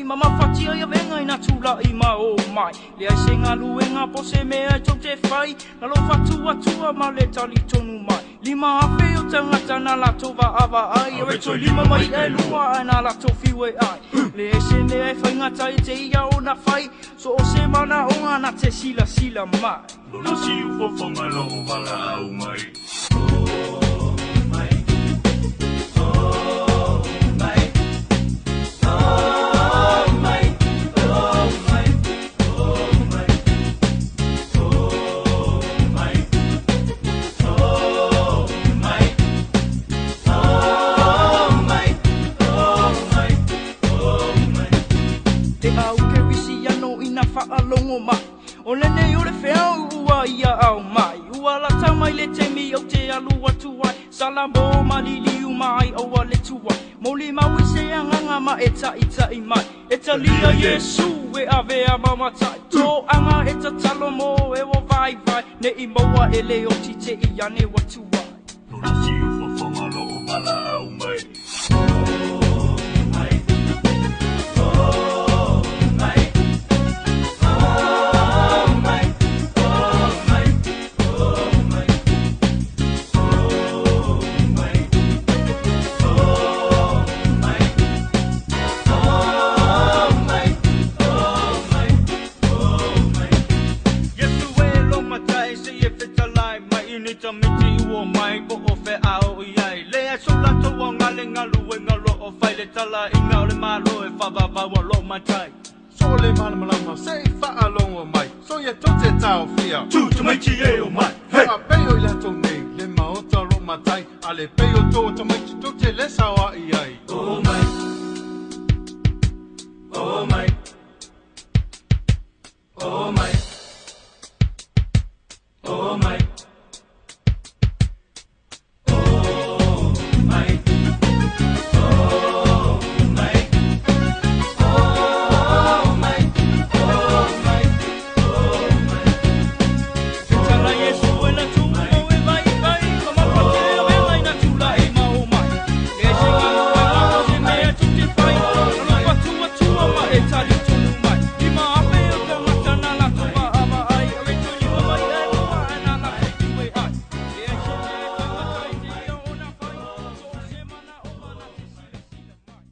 Ma mafatia i avega ina tula'i ma o mai. Leai se galuega po o se mea e tou te fai, na lou faatuatua ma le talitonu mai. 5,000 o tagata na latou vaavaai, ae toe lima ma i'a e lua ae na latou fiu e ai. Leai se mea e faigata ia te ia ona fai, so o se manaoga na te silasila mai. Lona siufofoga loo valaau mai. Te au kerisiano ina faalogo mai, o lenei o le feau ua ia ao mai. Ua lata mai le taimi ou te alu atu ai, Salamo ma liliu mai aua le tuai. Molimau i se agaga ma e taʻitaʻi mai, e talia Iesu e avea ma matai. Toaga e tatalo mo e ua vaivai, neʻi maua e le oti te i ane ua tuai. Lona siufofoga loo valaau mai. Iesu e lo matai se e fetalai mai i ni tamaiti ua mai po o fea o i ai. Leai so latou aoga le galuega lo o fai le talaiga o le Malo e faavavau a lo matai. So le malamalama se i faalogo mai, so ia tou te taofia. Tu tamaiti e o mai, hey! Faapei o i latou nei le maota o loo matai, a le pei o tou o tamaiti tou te le saoaʻi ai. O mai, o mai, o mai, o mai. Tatala Iesu e na tumau e vaivai, ma mafatia i avega ina tula'i ma o mai. Leai se galuega po o se mea tou te fai, na lou faatuatua ma e talitonu mai. 5,000 o tagata na latou vaavaai, ae toe lima ma i'a e lua ae na latou fiu e ai. Leai se mea e faigata ia te ia ona fai, so o se manaoga na te silasila mai.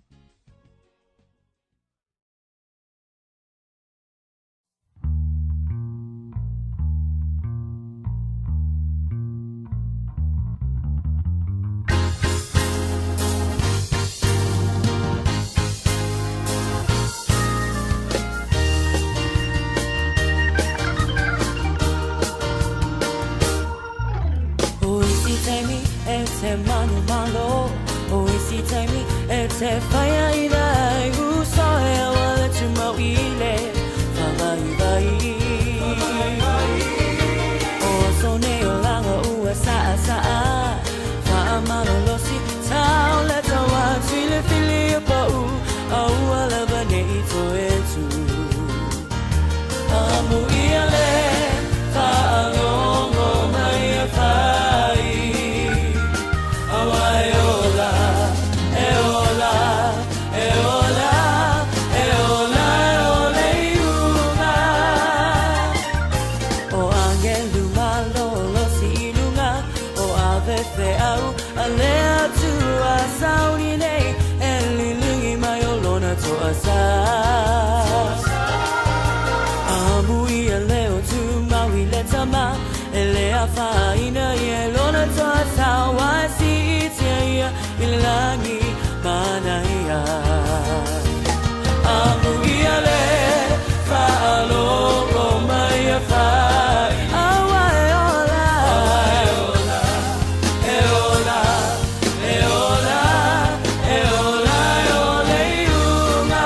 O isi taimi e te manumalo, o isi taimi e te whaia i rai uso e awa le tumau i le whavaivai. O aso nei o langa ua saa saa, whaamalolosi tau le taua tuile fili o pau, a ua lava nei toe tu. Amu ia le faalogo mai e fai, aua e ola, e ola, e ola, e ola, o le iuga. O angelu malolosi i luga, o avefeau a le Atua sauni nei, e liligi mai o lona toasa. Amu ia leo tumau i le tama, e le afaina i e lona toasa, wa si itia ia i le lagi manaia. Amu ia le faalogo mai e fai, aua e ola, e ola, e ola, e ola, e ole iuga.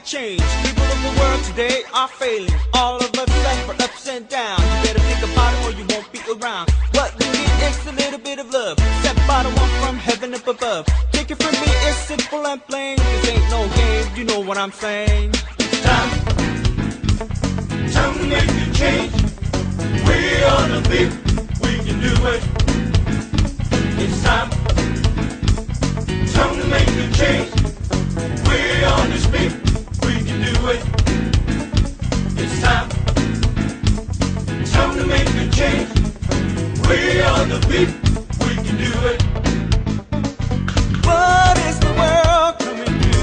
Change. People of the world today are failing. All of us suffer ups and downs. You better think about it or you won't be around. What you need is a little bit of love, sent by the one from heaven up above. Take it from me, it's simple and plain. This ain't no game, you know what I'm saying. It's time to make a change. We are the people, we can do it. It's time to make a change. We are the people, we can do it. It's time to make a change. We are the people, we can do it. What is the world coming to?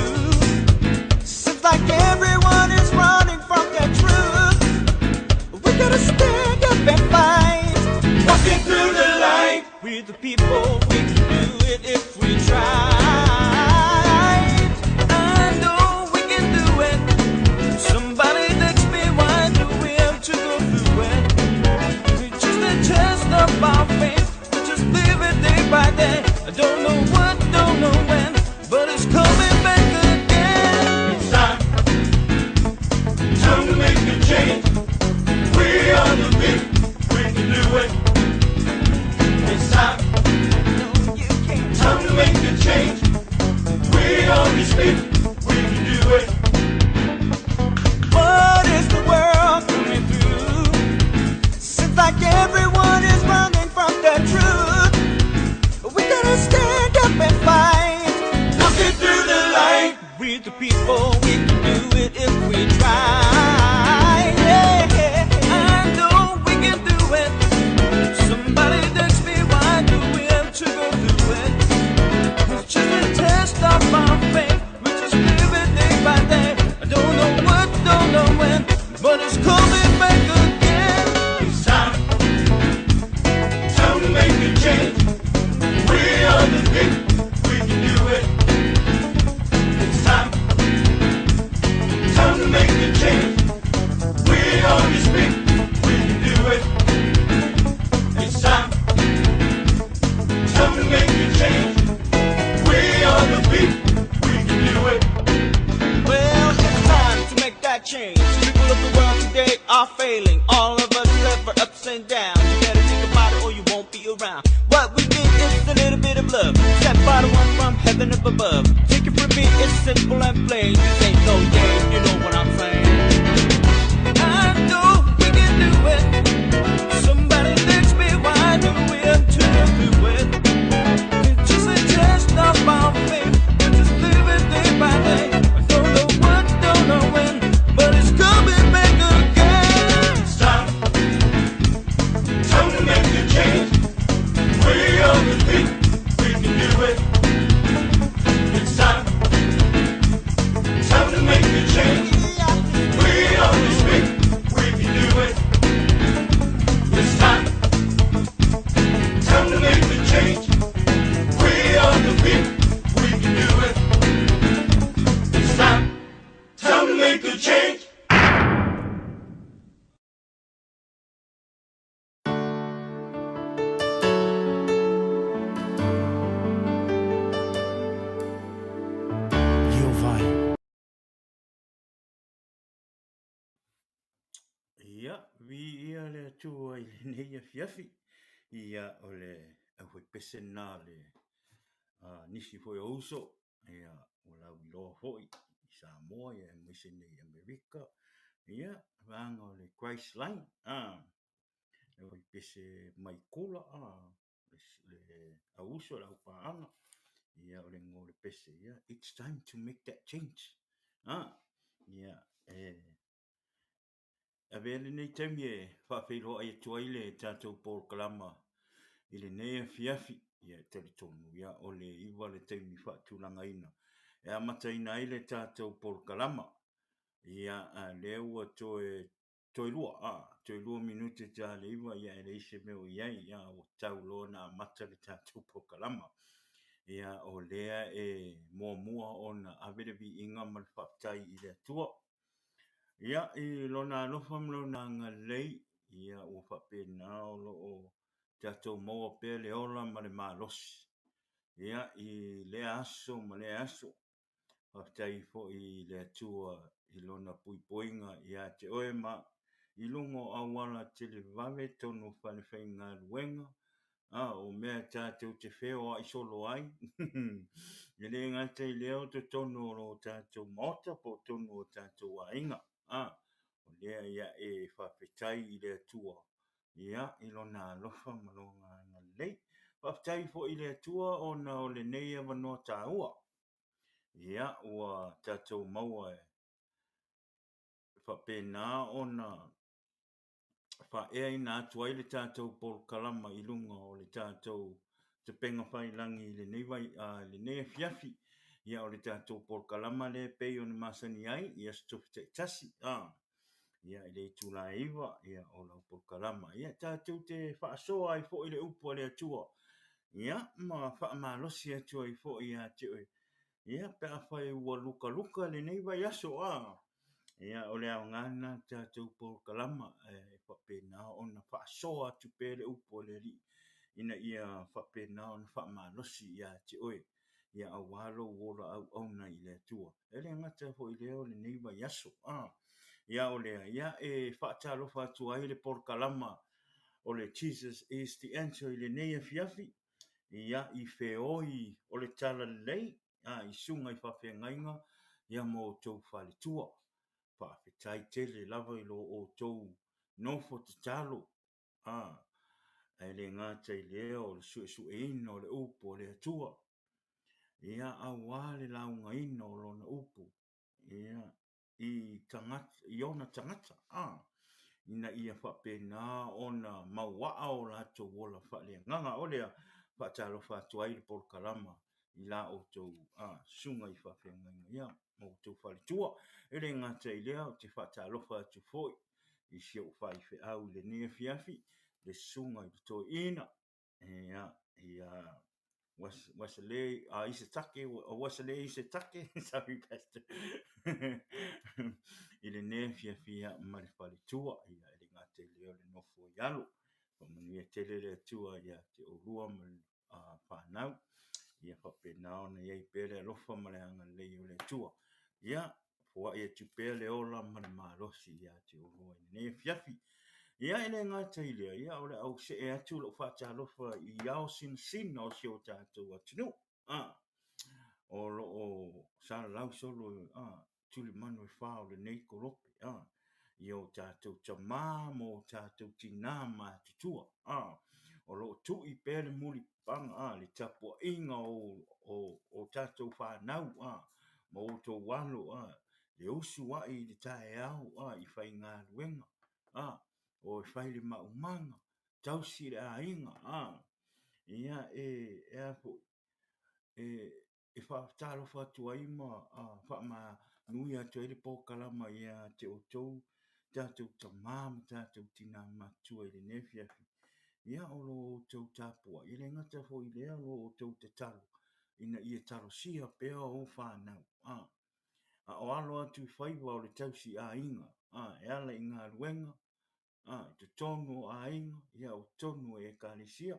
speak, we can do it. What is the world coming through? Seems like everyone is running from the truth. We gotta stand up and fight. Walking through the light. We the people, we can do it if we try. Yeah. I know we can do it. Somebody asked me why do we have to go through it? It's just a test of our faith. We just live it day by day. I don't know what, don't know when, but it's coming back again. It's time, time to make a change. We are the people, we can do it. It's time, time to make a change. We are the speak, we can do it. It's time, time to make a change. We are the people, we can do it. Well, it's time to make that change. People of the world today are failing. All of us suffer ups and downs. You better think about it or you won't be around. What we need is a little bit of love. Sent by the one from heaven up above. Take it from me, it's simple and plain. This ain't no game, you know what I'm saying. I know we can do it. Somebody asked me why do we have to do it? It's just a test of our faith. We just live it day by day. I don't know what, don't know when, but it's coming back again. It's time, time to make a change. We are the people, we can do it. It's time, time to make a change. We are the people, we can do it. It's time, time to make a change. We are the people, we can do it. It's time, time to make a change. Ia, viia le Atua i lenei afiafi, ia o le aufaipese lena a le a nisi foi o uso, ia ua lauiloa foi i Samoa ia aemaise nei i Amerika, ia vaega o le Christ Line, a le aufaipese mai kula, a le au uso le aupaaga, ia o le igoa o le pese, ia it's time to make that change, a ia e Avea lenei taimi e faafeiloai atu ai le tatou polokalama i lenei afiafi, ia e talitonu ia o le 9 le taimi faatulagaina e amataina ai le tatou polokalama. Ia a lea ua toe toe lua, a, toe 2 minute ta le 9, ia e leai se mea o i ai, ia ua tatau loa ona amata le tatou polokalama. Ia o lea e muamua ona ave le viiga ma le faafetai i le Atua. Ia, i Lona alofa ma Lona agalelei, ia ua faapena o lo o tatou maua pea le ola ma le malosi. Ia, i lea aso ma lea aso, faafetai foi i le Atua i Lona puipuiga ia te oe ma i luga o auala televave tonu o falefaigaluega, A, o mea tatou te feoai solo ai, e le gata i lea o totonu o lo tatou maota po o totonu o tatou aiga. A, o lea ia e faafetai i le Atua, ia, i Lona alofa ma Lona agalelei. Faafetai foi i le Atua ona o lenei avanoa taua, ia, ua tatou maua e faapena ona faaeaina atu ai le tatou polokalama i luga o le tatou tapenga failangi i lenei vai, a, lenei afiafi. Ia, o le tatou polokalama lea e pei ona masani ai i Aso Tofi taitasi, a, ia, i le itula e 9, ia, o lau polokalama. Ia, tatou te faasoa ai foi le upu a le Atua, ia, ma faamalosi atu ai foi ia te oe, ia, pe afai ua lukaluka lenei vaiaso, a, Ia, o le aoga lena o le tatou polokalama e faapena ona faasoa atu pea le upu a le Alii ina ia faapena ona faamalosi ia te oe, ia aua lou ola auauna i le Atua. E le gata foi i lea o lenei vaiaso. Ia, o lea, ia, e faatalofa atu ai le polokalama o le Jesus is the Answer i lenei afiafi, ia, i feoi o le Talalelei. i susuga i faafeagaiga ia ma outou faletua. Faafetai tele lava i lo outou nofo tatalo, ae le gata i lea o le suesueina o le upu a le Atua, ia aua le laugaina o lona upu, ia i tagata, i ona tagata, ina ia faapena ona mauaa o latou ola faaleagaga. O lea, faatalofa atu ai le polokalama i la outou susuga i faafeagaiga ia ma outou faletua. E le gata i lea, ou te faatalofa atu foi i si ou faifeau i lenei afiafi, le susuga i le toeaina, ia, ia Wesley, Isetake, Wesley Isetake, sorry pastor, i lenei afiafi ia ma le faletua, ia e le gata i lea o le nofo i alo. Faamanuia tele le Atua ia te oulua ma le fanau, ia faapena ona i ai pea le alofa ma le agalelei o le Atua. Ia, foai atu pea le ola ma le malosi ia te oulua i lenei afiafi. Ia, e le gata i lea, ia, o le a ou see atu lau faatalofa i ao sinasina o si o tatou atunuu. O lo o salalau solo tulimanu e fa o lenei kolope, i o tatou tamā ma o tatou tinā matutua. O lo o tui pea le mulipapaga, le tapuaiga o tatou fanau ma outou alo, le usu ae i le taeao i faigaluega, o e fai le maumaga, tausi le aiga, ia e a foi, e faatalofa atu ai ma faamanuia atu ai le polokalama ia te outou tatou tamā ma tatou tinā matutua i lenei afiafi. Ia, o lo outou tapuai, e le gata foi i lea, o lo outou tatalo ina ia talosia pea ou fanau, a o alo atu i faiva o le tausi aiga, e ala i galuega, i totonu o aiga, ia o totonu o ekalesia.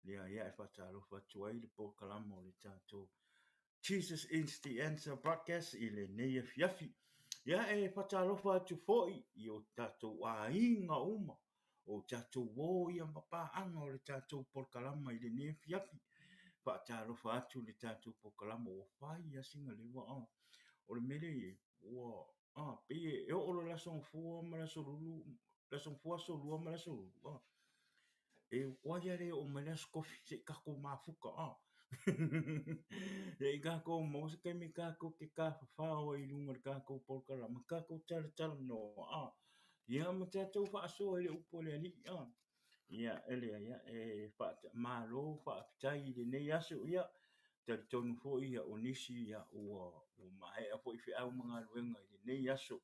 Lea ia e faatalofa atu ai le polokalama o le tatou Jesus is the Answer broadcast i lenei afiafi. Ia e faatalofa atu foi i o tatou aiga uma, o tatou uo ia ma paaga o le tatou polokalama i lenei afiafi. Faatalofa atu le tatou polokalama ua fai lava sina leva. O le mea lea e i ai, ua pei e oo loa i le Aso Gafua ma le Aso Lulu, le Aso Gafua, Aso Lua ma le Aso Lulu, e tuai lava le oo mai le Aso Tofi se i tatou mafuta, se i tatou maua se taimi tatou te tafafao ai i luga o le tatou polokalama, tatou talatalanoa, ia ma tatou faasoa i le upu a le Alii. Ia, e leai, ia, e malo faafetai i lenei aso, ia, talitonu foi ia, o nisi ia, ua maea foi feau ma galuega i lenei aso.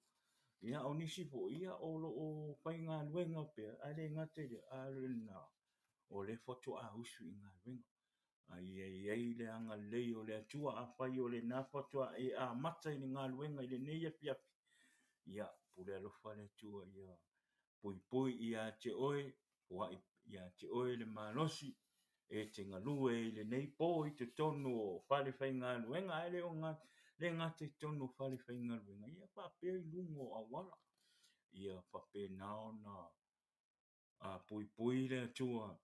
Ia, o nisi foi, ia, o lo o faigaluega pea, ae le gata i lea, a o lena, o lea faatoa usu i galuega. A ia i ai le agalelei o le Atua, afai o lena faatoa e amata i le galuega i lenei afiafi, ia, pule alofa le Atua ia puipui ia te oe, foai ia te oe le malosi e te galue i lenei po i totonu o fale faigaluega, ae le o le gata i totonu o fale faigaluega, ia faapea i luga o auala, ia faapena ona puipui le Atua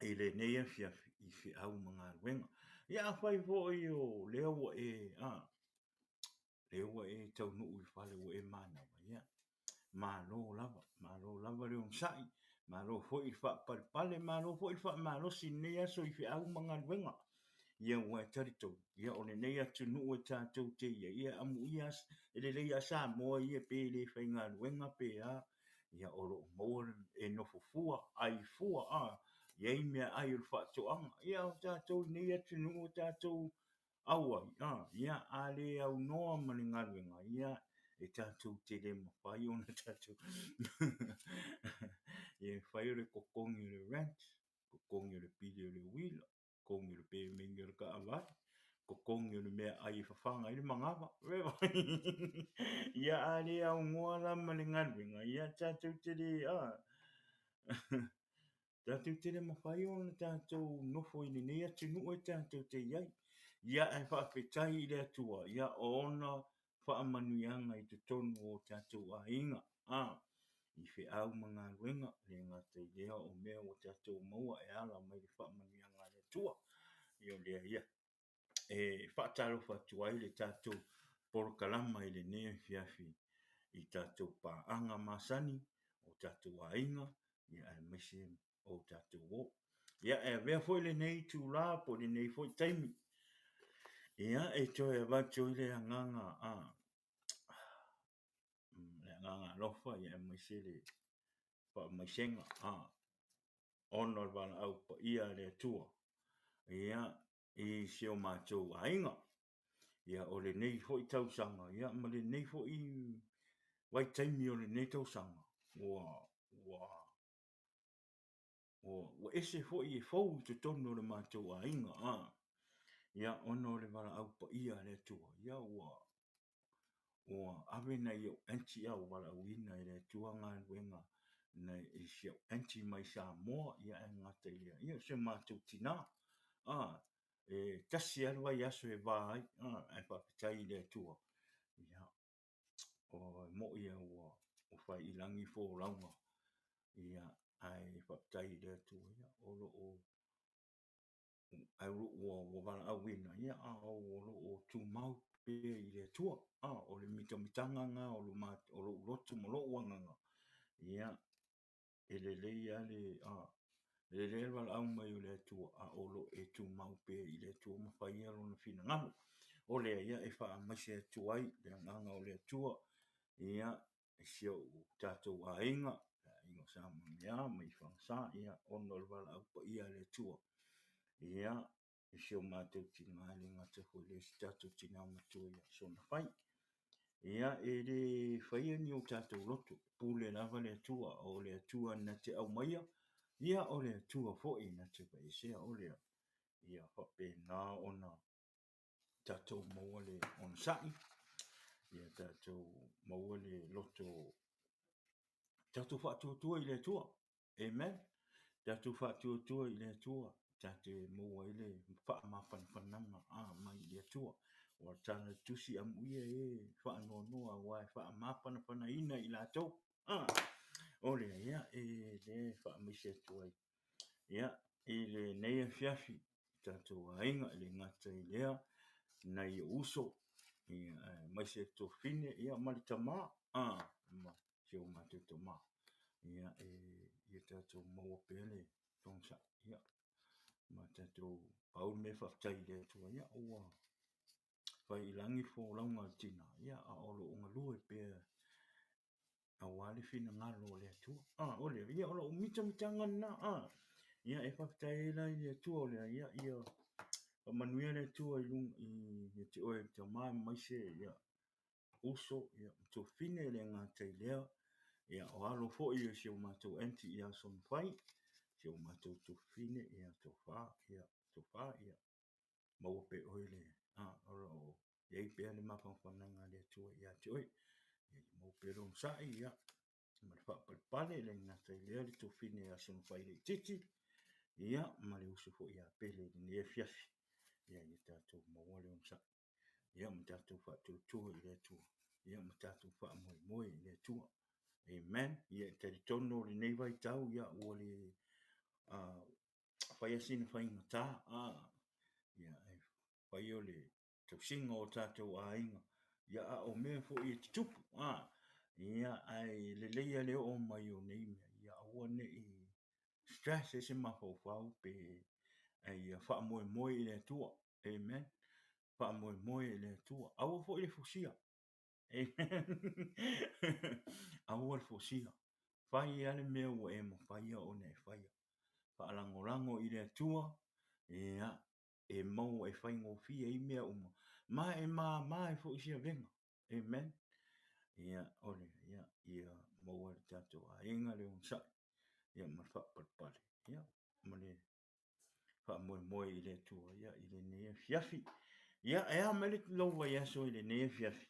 i lenei afiafi i feau ma galuega. Ia afai foi o lea ua e lea ua e taunuu i le fale ua e manava, ia, malo lava, malo lava le onosai, malo foi le faapalepale, malo foi le faamalosi i lenei aso i feau ma galuega. Ia ua e talitonu, ia o lenei atunuu e tatou te i ai, ia amuia, e lelei lava Samoa ia pe le faigaluega pe a, ia o lo o maua e nofo fua, ai fua, i ai meaai o le faatoaga. Ia o tatou i lenei atunuu o tatou auai, ia, a le aunoa ma le galuega, ia, e tatou te le mafai ona tatou ia e fai o le totogi o le rent, totogi o le pili o le uila, totogi o le pemeni o le taavale, totogi o le meaai e fafaga ai le manava. Ia, a le aunoa la ma le galuega, ia tatou te le, tatou te le mafai ona tatou nofo i lenei atunuu e tatou te i ai. Ia, ae faafetai i le Atua, ia, o ona faamanuiaga i totonu o tatou aiga, i feau ma galuega, le gata i lea o mea ua tatou maua e ala mai le faamanuiaga a le Atua. Ia, o lea ia. e faatalofa atu ai le tatou polokalama i lenei afiafi i tatou paaga masani, o tatou aiga, ia aemaise o tatou uo. Ia, e avea foi lenei itula po o lenei foi taimi, ia, e toe avatu ai le agaga, a, le agaga alofa, ia aemaise le faamaisega, a, ona o le valaau paia a le Atua, ia, i si o matou aiga. Ia, o lenei foi tausaga, ia, ma lenei foi vaitaimi o lenei tausaga, ua, ua, ua ese foi e fou i totonu o le matou aiga, a, ia, ona o le valaau paia a le Atua, ia, ua, ua ave nai ou aunty a ua valaauina e le Atua galuega nai i si ou aunty mai Samoa, ia ae gata i lea, ia o si o matou tina, a, e tasi lava le vaiaso e va ai, a, ae faafetai i le Atua, ia, e moni lava ua fai i lagi folauga, ia, ae faafetai i le Atua, ia, o lo o, ae ua valaauina, ia, a o lo o tumau pea i le Atua. A, o le mitamitaga lena o lou loto ma lou agaga, ia, e lelei lava le, a, e lelei lava le valaau mai o le Atua, a o lo o e tumau pea i le Atua ma faia Lona finagalo. O lea, ia, e faamaise atu ai le agaga o le Atua, ia, i si o tatou aiga, le aiga o Sa Mamea ma i Fagasa, ia, ona o le valaau paia a le Atua. Ia, i si o matou tina, e le gata foi i lea, si tatou tina matua ia Sonafai. Ia, e le faia ni o tatou loto, pule lava le Atua, o le Atua na te aumaia, ia o le Atua foi na te aveesea, o lea, ia faapena ona tatou maua le onosai, ia tatou maua le loto, tatou faatuatua i le Atua. Amen. Tatou faatuatua i le Atua, tatou maua ai le faamafanafanaga a mai i le Atua. Ua tala le tusi amuia e faanoanoa aua e faamafanafanaina i latou. Ah, o lea, ia, e le faamaise atu ai. Ia, i lenei afiafi, tatou aiga, e le gata i lea, nai ou uso, ia, aemaise le tuafafine, ia, ma le tama, ah, ma si o matou tama, ia, e, ia tatou maua pea le onosai, ia, ma tatou pau le mea faafetai i le Atua, ia, ua fai i lagi folauga a le tina, ia, a o lo o galue pea aua le finagalo o le Atua. Ah, o lea, ia, o lou mitamitaga lena, ah, ia, e faafetai ai la i le Atua o lea, ia, ia, faamanuia le Atua i luga, i, ia te oe le tama, aemaise, ia, uso, ia, ma tuafafine, e le gata i lea, ia, o alo foi o si o matou aunty ia Sonafai, si o matou tuafafine, ia, Tofa, ia, Tofa, ia, maua pea e oe le, ah, o lo o i ai pea le mafanafanaga a le Atua ia te oe. Ia maua pea le onosai, ia, ma le faapalepale, e le gata i lea le tuafafine ia Sonafai Leititi, ia, ma le uso foi ia Pele i lenei afiafi. Ia, ia tatou maua le onosai, ia, ma tatou faatuatua i le Atua, ia, ma tatou faamoemoe i le Atua. Amen. Ia, e talitonu o lenei vaitau, ia, ua le, uh, fai lava sina faigata, a, ia, e fai o le tausiga o tatou aiga, ia, a o mea foi e tutupu, a, ia, ae lelei lava le oo mai o nei mea, ia aua ne i stress ai se mafaufau pe, ae ia faamoemoe i le Atua, amen, faamoemoe i le Atua, aua foi le fusia, Amen. Aua le fusia. Fai lava le mea ua e mafaia ona e faia. Faalagolago i le Atua, ia, e maua e faigofie ai mea uma, ma e mama ai foi se avega. Amen. Ia, o le, ia, ia maua e le tatou aiga le onosai, ia, ma le faapalepale, ia, ma le faamoemoe i le Atua ia, i lenei afiafi. Ia, e a mai le lou vaiaso i lenei afiafi?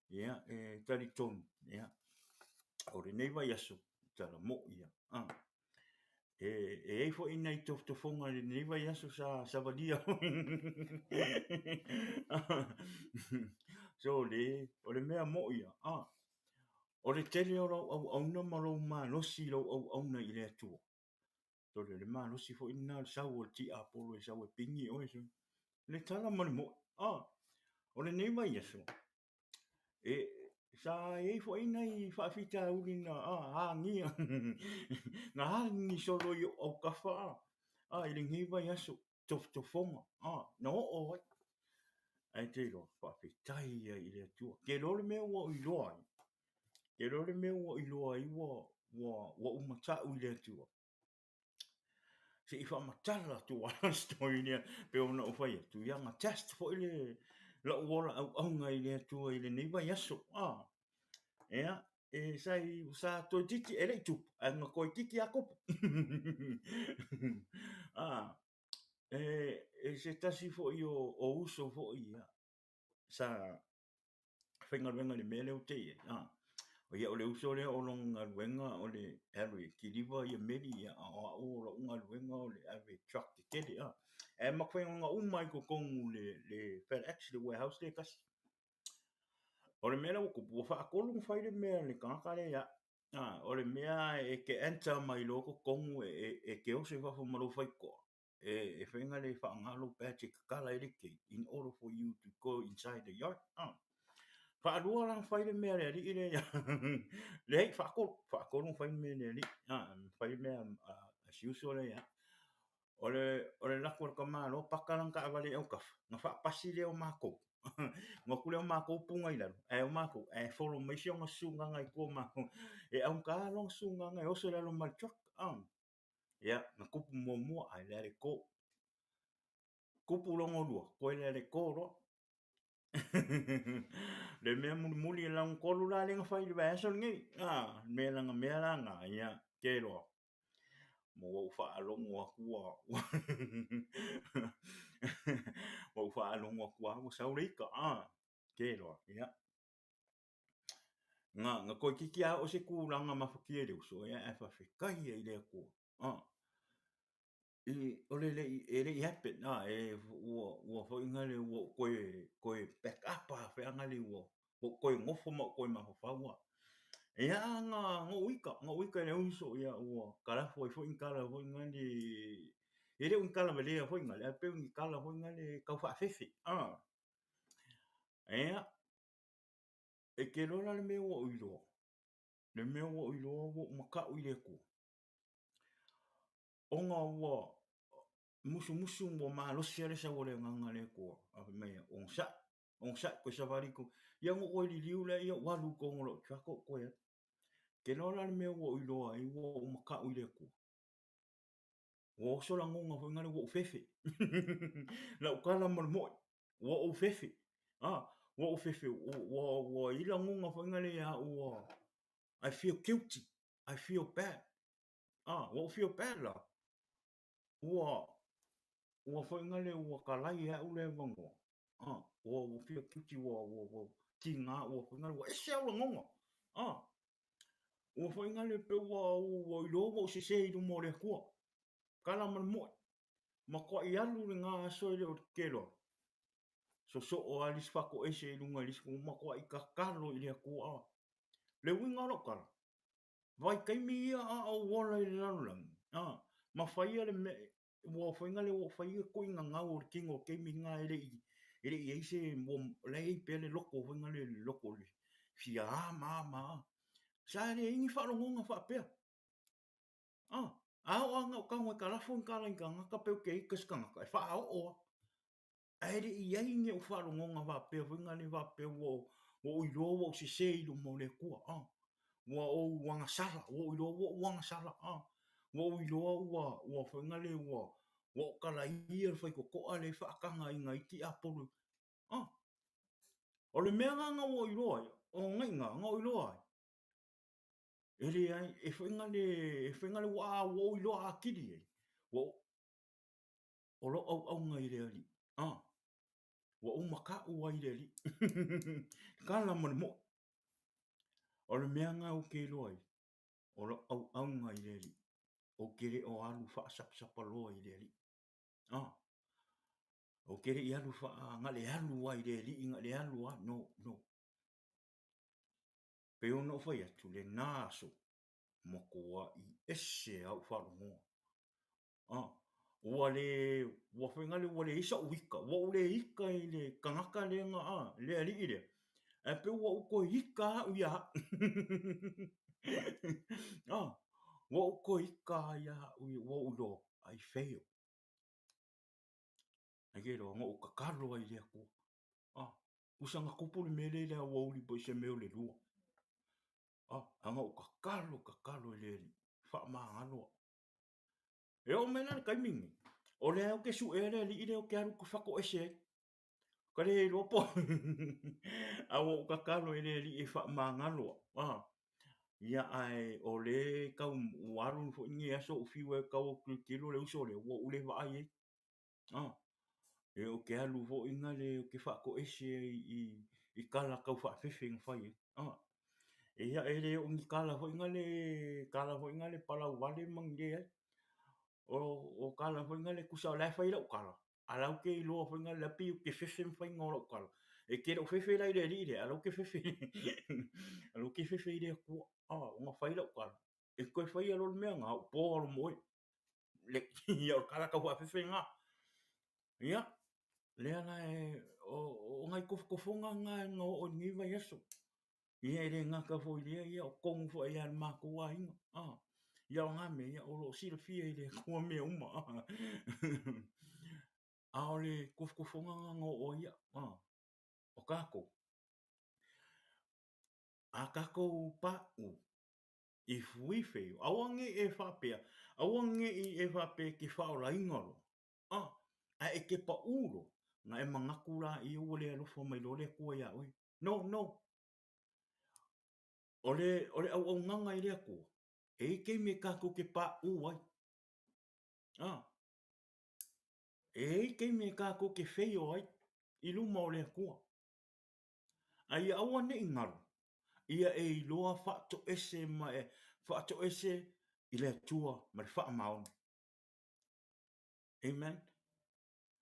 Ia, e talitonu, ia, o lenei vaiaso, tala mo'i ia. Ah. E, e ai foi nai tofotofoga i lenei vaiaso sa savalia. so, le, o le mea mo'i ia. Ah. O le tele o lau auauna ma lou malosi i lou auauna i le Atua. Sole, o le malosi foi lena o le sau o le tiapolo e sau e pigi oe, sole. Le tala ma le mo'i. Ah, o lenei vaiaso, e, sa i ai foi nai faafitauli na agia, na agi solo i ou aukafa a, i lenei vaiaso, tofotofoga, a, na oo ai. Ae te iloa, faafetai ia i le Atua. Ke iloa le mea ua ou iloa ai, ke iloa le mea ua ou iloa ai ua, ua, ua ou matau i le Atua. Se i faamatala atu lava le story lea pei ona ou fai atu, ia na test foi le lou ola auauna i le Atua i lenei vaiaso. Ah, ia, e sa, sa toeitiiti, e le i tupu, ae na toeitiiti lava tupu. Ah, e, e se tasi foi o, o uso foi, ia, sa faigaluega i le mea lea ou te i ai, a, ia o le uso lea o lona galuega o le alu e kiliva ia meli, ia a o au o lou galuega o le ave i truck tetele, a. Ae matou faigaluega uma lava i totonu le, le FedEx, le warehouse lea e tasi. O le mea la ua tupu, ua faatolu ona fai le mea a le tagata lea ia au, a, o le mea e te enter mai loa totonu e, e, e te oso i fafo ma lou faitotoa, e, e fai le faaaoga lou badge e tatala ai le gate in order for you to go inside the yard. Ah. Faalua la fai le mea le alii le leai faatolu, faatolu fai le mea le alii. Ah, fai le mea a si uso lea ia. O le, o le lako a le tamaloa paka lana taavale i autafa, na faapasi lea o matou. Na o atu lea o matou puna i lalo, ae o matou, ae follow mai si ona susuga i tua o matou. E augata lona susuga e oso i lalo ma le truck. Ah. Ia, na tupu muamua, I let it go. Tupu lona lua, toe let it go loa. Le mea mulimuli e lona tolu la lea na fai i le vaiaso lenei. Ah, mea lana mea la na, ia, ke loa. Ma ua ou faalogo atu ua ua ou faalogo atu lava ua sau le ika. Ah, ke loa, ia. Na, na toeitiiti lava oo se tulaga mafatia i le uso, ia ae faafetai ai i le Atua. Ah, i, o le le i, e le i happen, ah, e, ua, ua foi ngale ua ou toe, toe back up a feaga le ua, ua ou toe nofo ma ou toe mafaufau lava. Ia, na, na ou ika, na ou ika i le uso, ia ua kalafo ai foi ni tala foi ngale, e le o ni tala valea foi ngale, ae pei o ni tala foi ngale tau faafefe, ah. Ia, E te iloa la le mea ua ou iloa? Le mea ua ou iloa ua ou makaʻu i le Atua. Ona ua musumusu ua malosi lava le sau o le agaga o le Atua, a fai mai, onosai, onosai, toe savali i Ia ona ou toe liliu lea, ia ou alu i totonu o lou truck ou toe alu. E te iloa la le mea ua ou iloa ai ua ou makaʻu i le Atua? Ua oso lagona foi ngale ua ou fefe. Lau tala ma le mo'i, ua ou fefe. Ah, ua ou fefe, ua, ua i lagona foi ngale ia ua, I feel guilty, I feel bad. Ah, ua ou feel bad la. Ua, ua foi ngale ua kalai e au le avanoa. Ah, ua, ua feel guilty, ua, ua, ua tiga, ua foi ngale, ua ese au lagona. Ah, Ua foi ngale pe ua ua iloa ua ou sese i luma o le Atua. Kala ma le moe. Matuai alu le ga aso e le o le keloa. Sosoo a lisi fatoese i luga i lisi ua matuai tatalo i le Atua. Le uiga o lau tala, vaitaimi ia a ou ola i le lalolagi, a, ma faia le mea, ua fai ngale ua fai tuiga gau o le tino o taimi na e le i e le i ai se ua la e i ai pea le loto foi ngale le loto le fia a ma a ma a sa le ai ni faalogoga faapea a a oo lava na ou tago e kalafo ni tala i tagata pe ou te ita se tagata e faaoo lava Ae le i i ai ni ou faalogoga faapea foi na le faapea ua ua ou iloa ua ou sese i luma o le Atua, a. Ua ou agasala, ua ou iloa ua ou agasala, a. Ua ou iloa ua ua foi na le ua ua ou kalaia le faitotoa lea e faataga i nai tiapolo, a. O le mea lena na ua ou iloa ai, o nai ina na ou iloa ai, e leai, e foi na le, e foi na le ua ua ou iloa atili ai, ua ou o lou auauna i le Alii. A, ua ou makaʻu ai i le Alii. Kala ma le moʻo. O le mea lena ou te iloa ai, o lou auauna i le Alii. Ou te le o alu faasapasapaloa i le Alii. A, ou te le i alu faa, na le alu lava i le Alii, na le alu lava, no, no. Pei ona ou fai atu, lena aso, matuai ese au faalogoa. A. Ua le, ua fai ngale ua leai sa'u ika, ua ou le ika i le tagata lea na, a, le alii lea, ae pei ua ou toe ika a'u ia a'u. A, ua ou toe ika lava ia a'u, ua ou iloa, I fail. Ai ke iloa, na ou tatalo ai i le Atua. A, usa na tupu le mea lea i le aoauli po i se mea o le lua. A, a na ou tatalo, tatalo i le Alii, faamagalo a'u. E oo mai la i le taimi lenei, o lea ou te suea le alii lea ou te alu ou te fatoese ai. Ka le iloa po a ua ou tatalo i le Alii e faamagalo au, a. Ia ae o lea e tau ua alu foi lenei aso o ou fiu e tau atu tilotilo le uso lea, ua ou le vaai ai. A. E ou te alu foi nale ou te faatoese ai i i tala tau faafefe na fai ai. A. Ia e le o ni tala foi nale tala foi nale palau vale ma ni leai. O o tala foi nale tusa o la e fai lau tala, a la ou te iloa foi nale la pei ou te fefe ma faiga o lau tala. E te le o fefe la i le alii lea, a la ou te fefe a la ou te fefe i le Atua. A, ona fai lau tala, e toe faia loa le mea na, ou po alo moe. Le, ia o le tala tau faafefe lena. Ia, lea la e, o, o nai tofotofoga na na oo i lenei vaiaso. Ia e le gata foi i lea, ia o totonu foi lava o le matou aiga. A, ia o na mea, ia o lo o silafia e le Atua mea uma. A o le tofotofoga lena na oo ai au. A, o tatou, a tatou paʻu, if we fail, aua ne i e faapea, aua ne i e faapea e te faaolaina loa, a, ae e te paʻu loa, ona e manatu laia ua le alofa mai loa le Atua iā oe. No, no. O le, o le auaunaga i le Atua, e i ai taimi e tatou te paʻu ai. A, e i ai taimi e tatou te fail ai i luma o le Atua. A ia aua ne i galo, ia e iloa faatoese ma e faatoese i le Atua ma le faamaoni. Amen.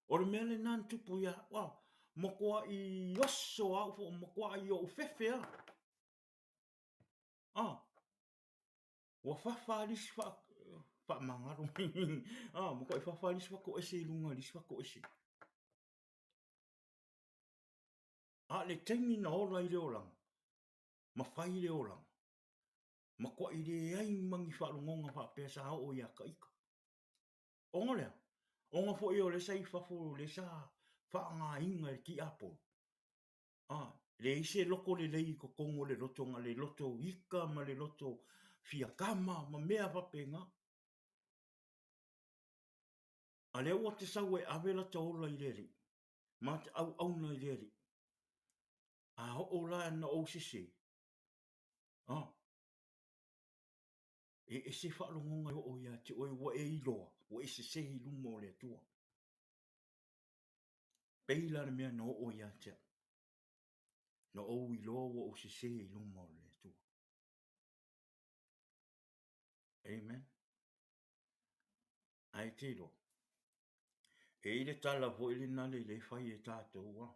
O le mea lena na tupu ia au, a, matuai oso au fo, matuai ou fefe a. A, ua fafa le isi fa, faamagalo. A, matuai fafa le isi fatoese i luga i le isi fatoese. A o le taimi na ola ai le olaga, ma fai le olaga, matuai leai ma ni faalogoga faapea sa oo ia ta ita. Ona o le a? Ona foi o lea sa i fafo, o lea sa faaaogaina e le tiapolo, a, leai se loto lelei i totonu o le loto, na o le loto ika ma le loto fiatama ma mea faapena. A lea ua te sau e ave lata ola i le Alii, ma te auauna i le Alii. A oo la ina ou sese, a, e ese faalogoga e oo ia te oe ua e iloa, ua e sese i luma o le Atua. Pei la le mea na oo ia te au, na ou iloa ua ou sese i luma o le Atua. Amen. Ae te iloa, e i ai le tala foi lena le le fai e tatou a,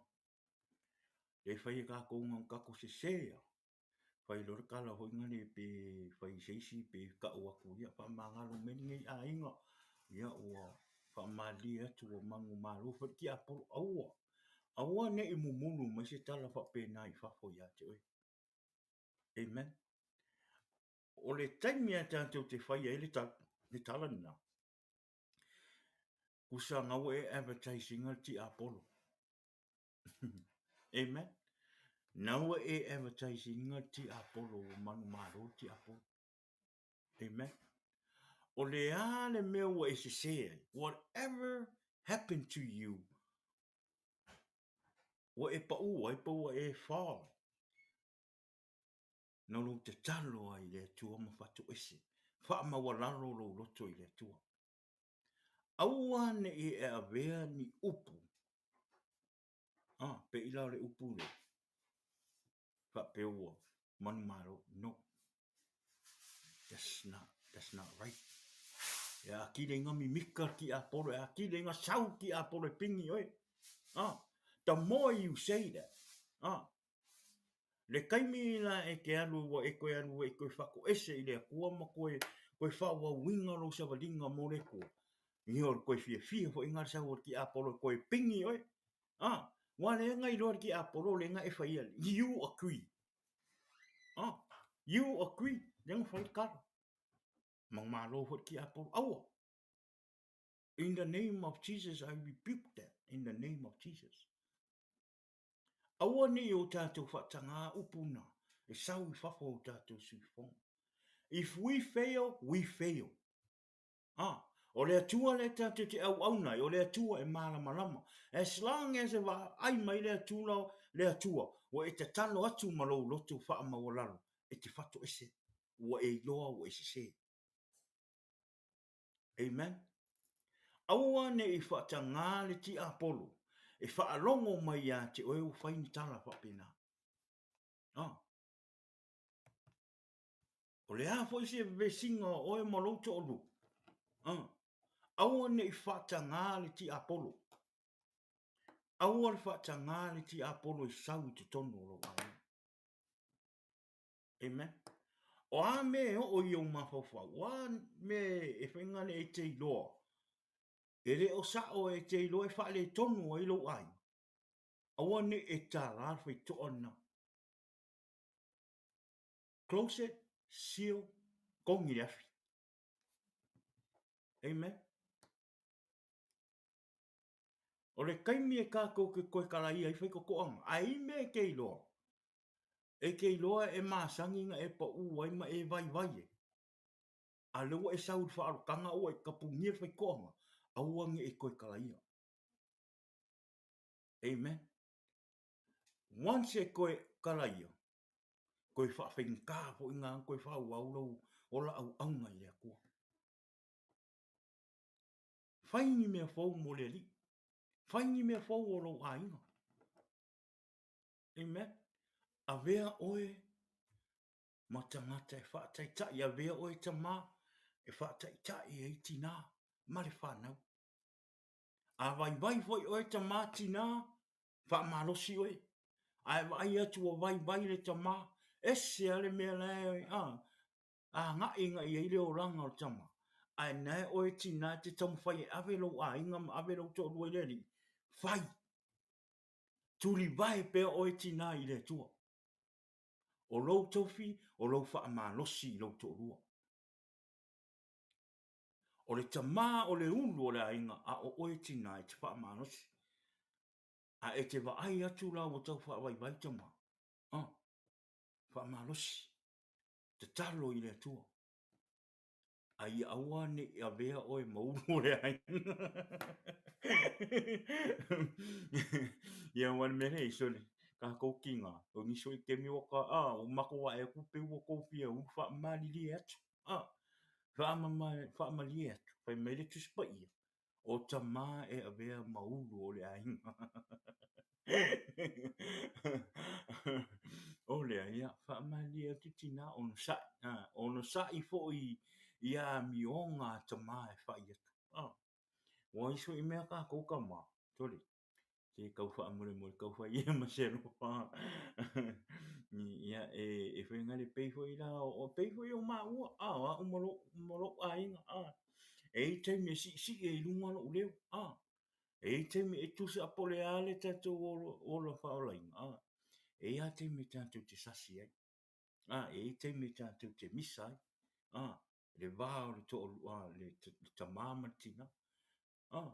le fai e tatou na tatou sese a, fai loa le tala foi lena pe fai i se isi pe tau atu ia faamagalo mai lenei aiga, ia ua faamalilie atu ua manumalo foi le tiapolo. Aua, aua ne i mumulu mai se tala faapena i fafo ia te oe. Amen. O le taimi a tatou te fai ai le tala, le tala lena, usa na ua e advertise ina le tiapolo. Amen. Na ua e advertise ina le tiapolo ua manumalo le tiapolo. Amen. O le a le mea ua e sese ai, whatever happened to you, ua e pau ai pe ua e fall, na lou tatalo ai i le Atua ma fatoese, faamaualalo lou loto i le Atua. Aua ne i e avea ni upu, ah, pei la o le upu lea, faapea ua manumalo. No. That's not, that's not right. E atili ai na mimika le tiapolo, e atili ai na sau le tiapolo e pigi oe. Ah, the more you say that, ah, Le taimi la e te alu ua e toe alu e toe fatoese i le Atua ma toe, toe faaauauina lou savaliga mo le Atua. Ia o le koe fiafia foi nga le sau o le tiapolo e koe pingi oe. Ah, ua le nga iloa le tiapolo le nga e faia. You agree. Ah, you agree. Le nga fai kala. Mangmalo foi le tiapolo. Aua. In the name of Jesus, I rebuke that. In the name of Jesus. Aua ne i o tātou whaatangā upu na e sau i fafo o tātou suifonga. If we fail, we fail. Ā, o le Atua lea tātou te auauna ai, o le Atua e mālamalama. As long as e vaai mai le Atua, le Atua, ua e tatalo atu ma lou loto faamaualalo, e te fatoese, ua e iloa ua e sesē. Amen. Aua ne i faatagā le tiapolo e faalogo mai iā te oe ua fai ni tala faapena. Ā. O le a foi se vesiga o oe ma lou toalua? A. Aua ne i faatagā le tiapolo. Aua le faatagā le tiapolo e sau i totonu o lou aiga. Amen. O a mea e oo i ou mafaufau, o a mea e whaingale e te iloa, e le o sao e te iloa e faaletonu ai lou aiga, aua ne i e tālā le faitoa lena. Close it, seal, kongi le afi. Amen. O le kaimi e kākou ke koe kalaia i whaikokoanga, a i mea e ke iloa, e ke iloa e masangi nga e pa u ai ma e vaivai e. A le ua e sau i le whaalokanga ua e kapungia le whaikoanga, aua nge e koe kalaia. Amen. Once e koe kalaia, koe whaawhaingā foi ngā, koe whaauau lou ola auaunga i le Atua. Whai ni mea fou mo le Alii. Whai ni mea fou o lou aiga. Amen. Avea oe ma tangata e whaataitai, avea oe tamā e whaataitai ai tinā ma le whanau. A vaivai foi oe tamā tinā, whaamalosi oe. Ae vaai atu ua vaivai le tamā, ese a le mea la e, a, āgaʻigaʻi ai le olaga o le tama, ae nae oe tinā e te taumafai e ave lou aiga ma ave lou toalua i le Alii, fai! Tulivae pea oe tinā i le Atua. O lou tofi, o lou faamalosi i lou toalua. O le tamā o le ulu o le aiga a o oe tinā e te faamalosi. A e te vaai atu la ua tau faavaivai tamā. Ah, faamalosi. Tatalo i le Atua. A ia aua ne i avea oe ma ulu o le aiga. Ia ua le mea lea i sole, kākou kinga, o nisi o i kemi waka, a, o mako wae aku pe ua kou fia ulu faamalilie atu. A, faamalie atu, fai mai le Tusi Paia, o tamā e avea ma ulu o le aiga. O lea, ia, faamalie atu tinā, onosai, a, onosai foi i amioga a tamā e fai atu. A, ua iso i mea kākou kamā, sole, Se kau faamolemole kau fai ia ma se alofa. Ia, e, e whai ngare pei foi la, o pei foi o maua, a, o au ma lou, ma lou aiga, a. E i taimi e siisii ai i lunga lou leo, a. E i taimi e tusa a po le a le tatou ola, ola whaolaina, a. E i a taimi e tatou te sasi ai, a. E i taimi e tatou te misa ai, a. Le vā o le toa, a, le, le tamā ma le tina, a.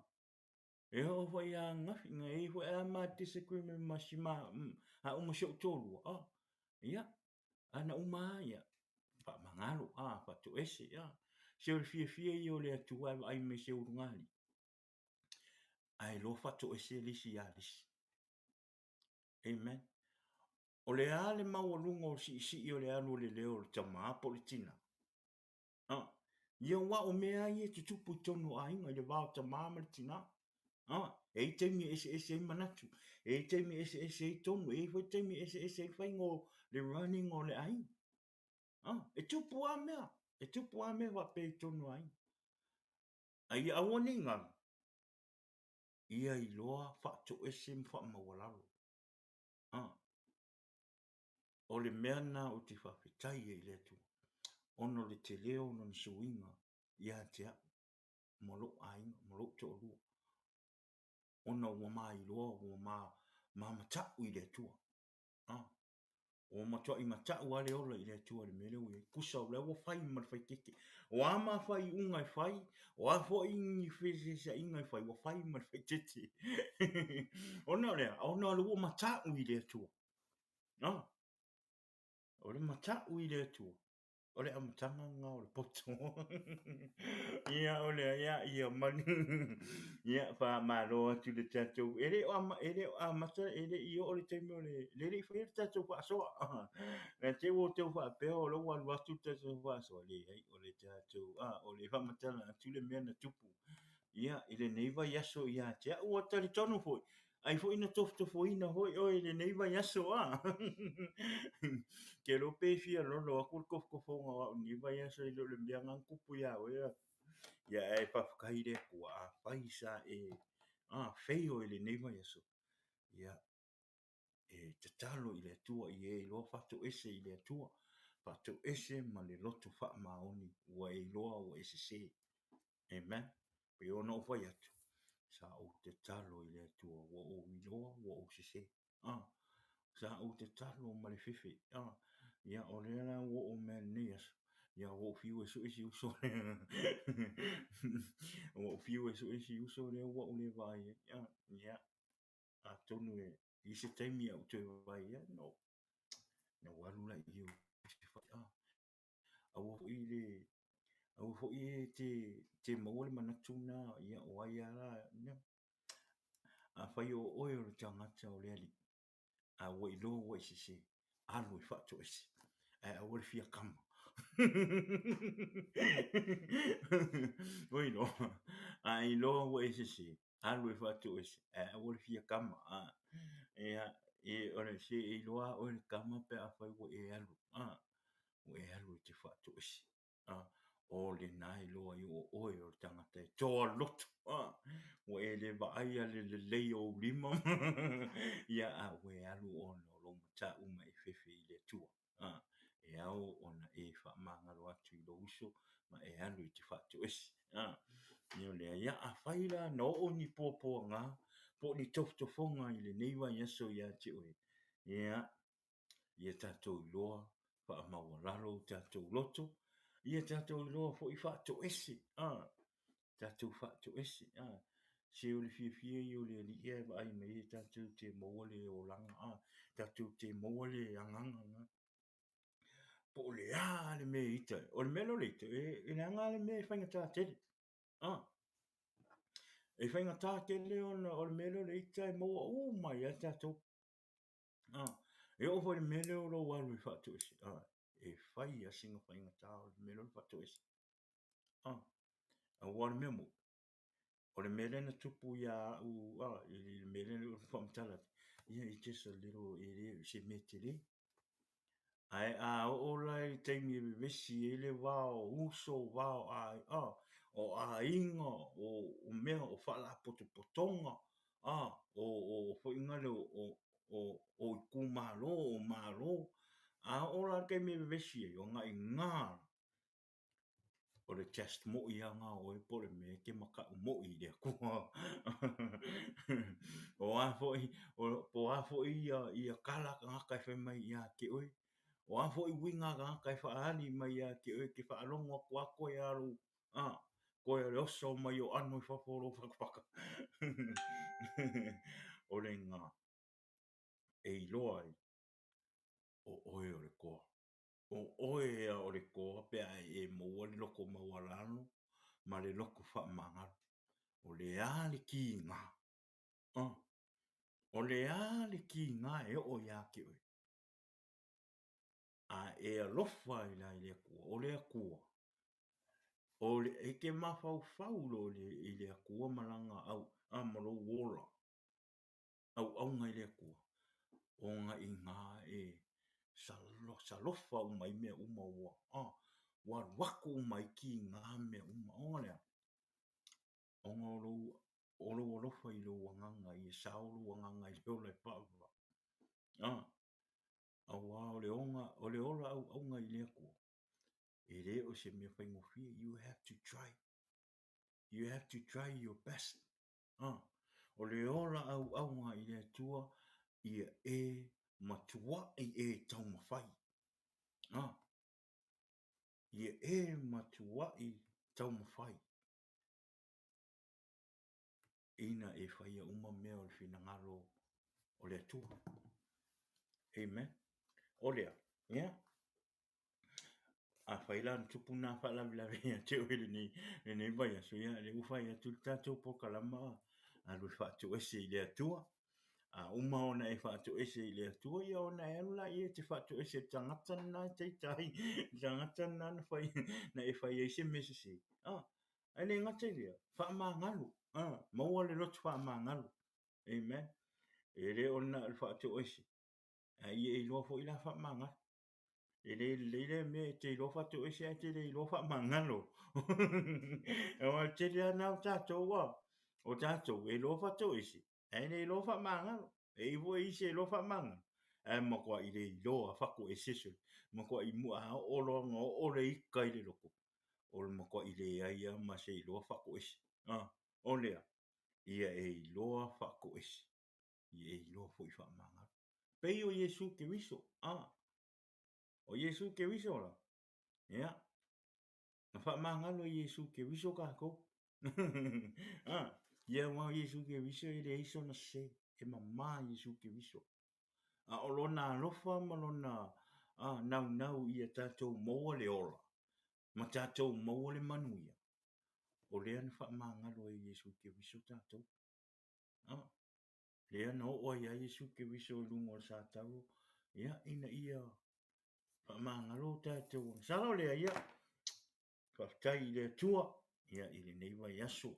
E oo foi a gafi nga e foi a ma disagreement ma si ma a uma si ou toalua a ia ana uma a ia faamagalo a faatoese a se o le fiafia ia o le Atua e vaai mai se ulugalii ae loa faatoese le isi ia le isi. Amen. O le a le maualuga o le siisii o le alu o le leo o le tamā po o le tinā? A, ia aua o mea a ia e tutupu i totonu o aiga i le va o tamā ma le tinā. A, e i ai taimi e eseese ai manatu, e i ai taimi e eseese ai tonu, e i ai foi taimi e eseese ai faiga o le running o le aiga. A, e tupu a mea, e tupu a mea faapea i totonu o aiga. A ia aua ne i galo, ia iloa faatoese ma faamaualalo. A, O le mea lena ou te faafetai ai i le Atua, ona o le tele o lona suiga ia te au. ma lou aiga ma lou toalua, ona ua ma iloa ua ma ma mata'u i le Atua. A, ua matuai mata'u lava le ola i le Atua i le mea lea ua i ai. Tusa o lea ua fai ma le faitete. O a ma faaiuga e fai, o a foi ni feeseeseaiga e fai, ua fai ma le faitete. Ona o le a? Ona o lea ua mata'u i le Atua. A, o le mata'u i le Atua. O le amataga lena o le poto. Ia, o lea, ia, ia manu. Ia, faamalo atu le tatou, e le o ama, e le o amata, e le i oo le taimi o le, le le i faia le tatou faasoa. Na te i ua outou faapea o lea ua alu atu le tatou faasoa, leai, o le tatou, a, o le faamatala atu le mea na tupu. Ia, i lenei vaiaso ia te au, ua talitonu foi, ai foi na tofotofoina foi oe i lenei vaiaso a. Ke iloa pe fia lolo atu le tofotofoga o au i lenei vaiaso i lo le mea na tupu ia oe. Ia ae faafetai i le Atua, afai sa e a fail i lenei vaiaso, ia e tatalo i le Atua ia e iloa faatoese i le Atua, faatoese ma le loto faamaoni ua e iloa ua e sese. Amen. Pei ona ou fai atu, sa ou tatalo i le Atua, ua ou iloa ua ou sese. Ah, sa ou tatalo ma le fefe. Ah, ia o lea la ua oo mai lenei aso, ia ua ou fiu e sue si uso lea. Ua ou fiu e sue si uso lea ua ou le vaai ai. Ah, ia, atonu e i se taimi au toe vaai ai, no. Na ua alu la i o ah. Aua foi le aua foi e te te maua le manatu na ia o ai a la no. Afai o oe o le tagata o le Alii, a ua iloa ua e sese, alu e faatoese, ae aua le fia kama. Ua iloa, a iloa ua e sese, alu e faatoese, ae aua le fia kama. Ia, e, o le, se e iloa lava oe le kama pe afai ua e alu, a, ua e alu e te faatoese. A, o lena e iloa ai o oe o le tagata e toa loto. A, ua e le vaaia le lelei o ou lima, ia, a ua e alu ona o lou matau ma e fefe i le Atua. A, e ao ona e faamagalo atu i lou uso ma e alu e te faatoese. A, ia o lea, ia afai la na oo ni puapuaga po o ni tofotofoga i lenei vaiaso ia te oe, ia, ia tatou iloa faamaualalo o tatou loto, ia tatou iloa foi faatoese, a, tatou faatoese, a, se o le fiafia ia o le Alii ae vaai mai e tatou te maua le olaga, a, tatou te maua le agaga lena. Po o le a le mea e ita ai, o le mea lea o le ita, e, e leaga le mea e faigata tele, a. E faigata tele ona o le mea lea o le ita e maua uma ai lava tatou. A, e oo foi i le mea lea o lou alu e faatoese, a, e fai lava sina faigata o le mea lea o le faatoese. A, aua o le mea moni, o le mea lea na tupu ia au, a, i le mea lea na faamatala atu, ia it's just a little, e le o se mea tele. Ae a oo la i le taimi e vevesi ai le va o uso, va o a, o aiga, o mea o faalapotopotoga, a, o foi na le o, o itumalo, o malo. A oo la i le taimi e vevesi ai, o na i ina o le test moi lava na o oe po o le mea e te mataʻu moi i le Atua. O a foi, po o a foi ia, ia tala a tagata e fai mai ia te oe, o a foi uiga a tagata e faaali mai ia te oe, e te faalogo atu lava toe a lou, a, toe o le oso mai o ano i fafo o lou fatafata. O lena e iloa ai o oe o le toa. O oe a o le toa pe a e maua le loto maualalo ma le loto faamagalo. O le a le kiga? Uh. O le a le kiga e oo ia te oe? A e alofa ai la i le Atua, o le Atua, o le, e te mafaufau loa i le Atua ma lana au, a, ma lou ola. auauna i le Atua, ona inā e salofa uma ai mea uma ua, a, ua alu atu uma ai kīgā mea uma. Ona le a? Ona o lou, o lou alofa i lou agaga, ia sao lou agaga i le ola e paʻapaʻa. A, auā o le oga, o le ola auauna i le Atua, e le o se mea faigofie, you have to try. You have to try your best. Ah, o le ola auauna i le Atua, ia e matua'i e taumafai. Ah, ia e matua'i taumafai ina e faia uma mea o le finagalo o le Atua. Amen. O lea, ia, afai la na tupu nā faalavelave ia te oe lenei, lenei vaiaso, ia, lea ua fai atu le tatou polokalama, alu e faatoese i le Atua. A uma ona e faatoese i le Atua, ia ona e alu laia e te faatoese i le tagata lena e te ita ai, le tagata lena na fai, na e fai ai se mea sese. Ah, ae le gata i lea, faamagalo, ah, maua le loto faamagalo. Amen. E le o na o le faatoese, ae ia e iloa foi la faamagalo. E le lelei lea mea e te iloa faatoese ae te le iloa faamagalo. Aua o le tele lava na o tatou a, o tatou e iloa faatoese ae le iloa faamagalo. E i ai foi isi e iloa faamagalo ae matuai le iloa faatoese sole. Matuai mua a oo loa ina oo le ika i le loto, o le matuai leai lava ma se iloa faatoese. O lea, ia e iloa faatoese, ia e iloa foi faamagalo. Pei o Iesu Keriso, a. O Iesu Keriso la, ia, na faamagalo e Iesu Keriso tatou. a, ia aua o Iesu Keriso e leai sona sese, e mama Iesu Keriso. A o lona alofa ma lona a, naunau ia tatou maua le ola, ma tatou maua le manuia, o lea na faamagalo e Iesu Keriso tatou. A, lea na oo ai ia Iesu Keriso i luga o le satauro, ia, ina ia faamagalo tatou. Masalo lea, ia, faafetai i le Atua, ia, i lenei vaiaso.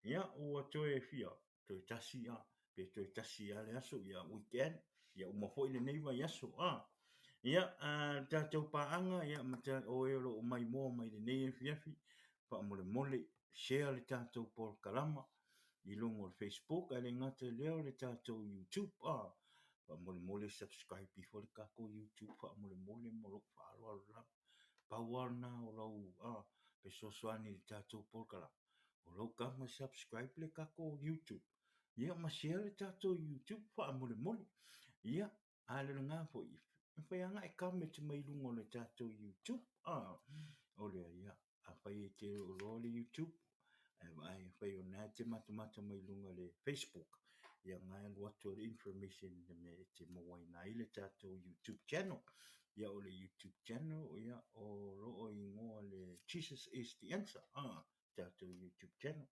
Ia, ua toe fia, toe tasi a, pe toe tasi lava le aso, ia, weekend, ia uma foi lenei vaiaso, a. Ia, a, le tatou paaga, ia, ma ta, o e o lo o maimoa mai lenei afiafi, faamolemole, share le tatou polokalama i luga o le Facebook, ae le gata i lea o le tatou YouTube. Ah, faamolemole subscribe ifo le tatou YouTube faamolemole ma lou faaaloalo lava. Pau lava lena o lau ah, fesoasoani i le tatou polokalama. O lau taga subscribe le tatou YouTube. Ia ma share le tatou YouTube faamolemole. Ia, a le lena foi, e mafai lava ona e comment mai i luga o le tatou YouTube. Ah, o lea, ia, afai e te iloa le YouTube, ae vaai afai o lena e te matamata mai i luga o le Facebook, ia o lena e alu atu le information i le mea e te mauaina ai le tatou YouTube channel. Ia o le YouTube channel, ia o lo o igoa le Jesus is the answer, ah, tatou YouTube channel.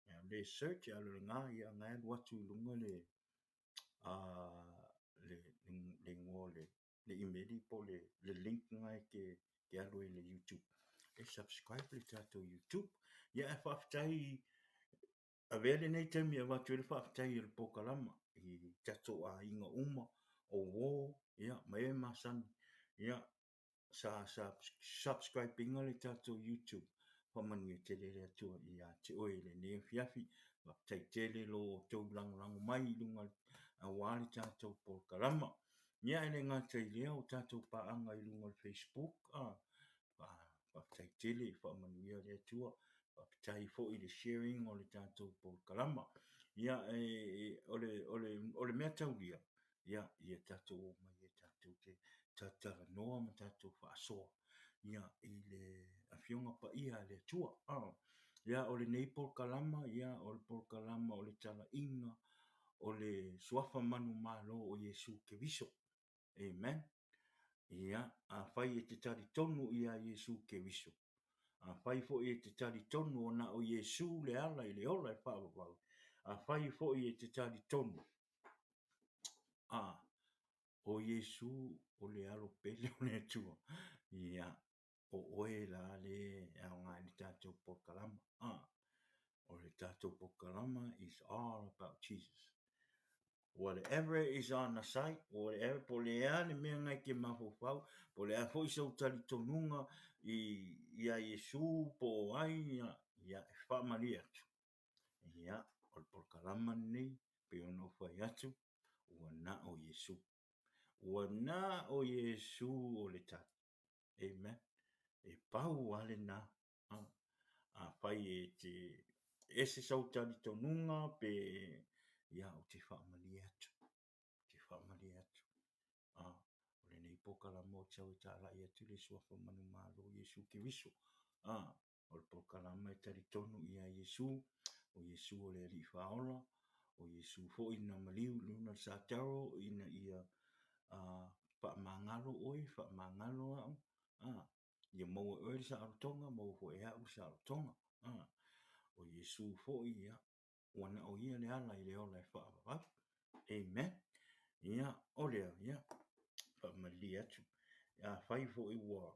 Ia le search, alu lena, ia o lena e alu atu i luga le, le, le igoa o le le imeli po o le, le link lena e te, te alu ai i le YouTube. E subscribe le tatou YouTube. Ia ae faafetai, avea lenei taimi e avatu ai le faafetai i le polokalama i tatou aiga uma, o uo, ia, ma e masani. Ia, sa subscribe ina le tatou YouTube. Faamanuia tele le Atua ia te oe i lenei afiafi. Faafetai tele lo outou lagolago mai i luga aua le tatou polokalama. Ia e le gata i lea o tatou paaga i luga o le Facebook, ah, faafetai tele, faamanuia le Atua. Faafetai foi i le sharing o le tatou polokalama. Ia, e, o le, o le, o le mea taulia, ia, ia tatou omai e tatou te talatalanoa ma tatou faasoa, ia, i le Afioga Paia a le Atua. Ah, ia, o lenei polokalama, ia, o le polokalama o le talaiga o le Suafa manumalo o Iesu Keriso. Amen. Ia, afai e te talitonu ia Iesu Keriso, afai foi e te talitonu o na o Iesu le ala i le ola e faavavau, afai foi e te talitonu, a, o Iesu o le alo pele o le Atua, ia, o oe la le e aoga i le tatou polokalama. A, o le tatou polokalama is all about Jesus. Whatever is on the site, whatever, po o le a le mea na e te mafaufau, po o le a foi sou talitonuga i, i a Iesu po o ai, ia, ia, e faamalie atu. Ia, o le polokalama lenei, pei ona ou fai atu, ua na o Iesu. Ua na o Iesu o le tali. Amen. E pau lava lena. Afai e te... ese sau talitonuga pe ia ou te faamalie atu, ou te faamalie atu. A, o lenei polokalama ou te sau e talai atu le Suafa Manumalo o Iesu Keriso. A, o le polokalama e talitonu ia Iesu, o Iesu o le Alii Faaola, o Iesu foi na maliu i luga o le sataro ina ia faamagalo oe, faamagalo au, a, ia maua e oe le saolotoga, maua foi e au le saolotoga. A, o Iesu foi, ia, ua na o ia le ala i le ola e faavavau. Amen. Ia, o lea, ia, faamalie atu. Afai foi ua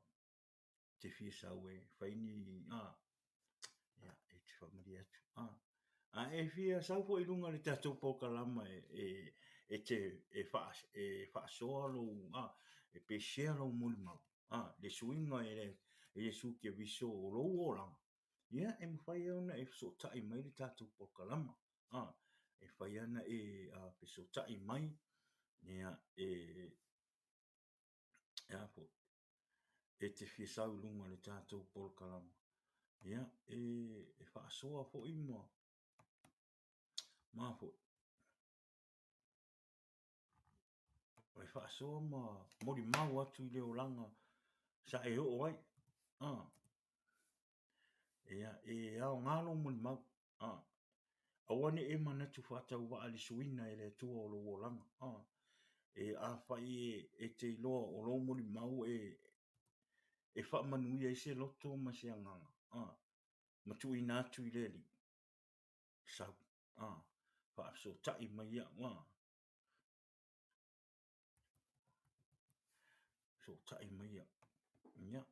te fia sau e fai ni, a, ia, e te faamalie atu. A, a e fia sau foi i luga o le tatou polokalama e, e, e te, e, faa, e faasoa lou, a, e pe share lou molimau, a, le suiga e le, e Iesu Keriso o lou olaga, ia, e mafai lava ona e fesootai mai le tatou polokalama, a, e fai lava ona e a, fesootai mai, ia, e, e a foi, e te fia sau i luga o le tatou polokalama, ia, e, e faasoa foi ma, ma foi, e faasoa ma molimau atu i le olaga sa e oo ai. Ah. Ia, e aoga lou molimau. Ah. Aua ne i e manatu faatauvaa i le suiga e le Atua o lou olaga. Ah. E afai e, e te iloa o lou molimau e, e faamanuia ai se loto ma se agaga. Ah. Ma tuuina atu i le Alii. Sau. Ah. Faafesootai mai iaʻu. Ah. Fesootai mai iaʻu. Ia.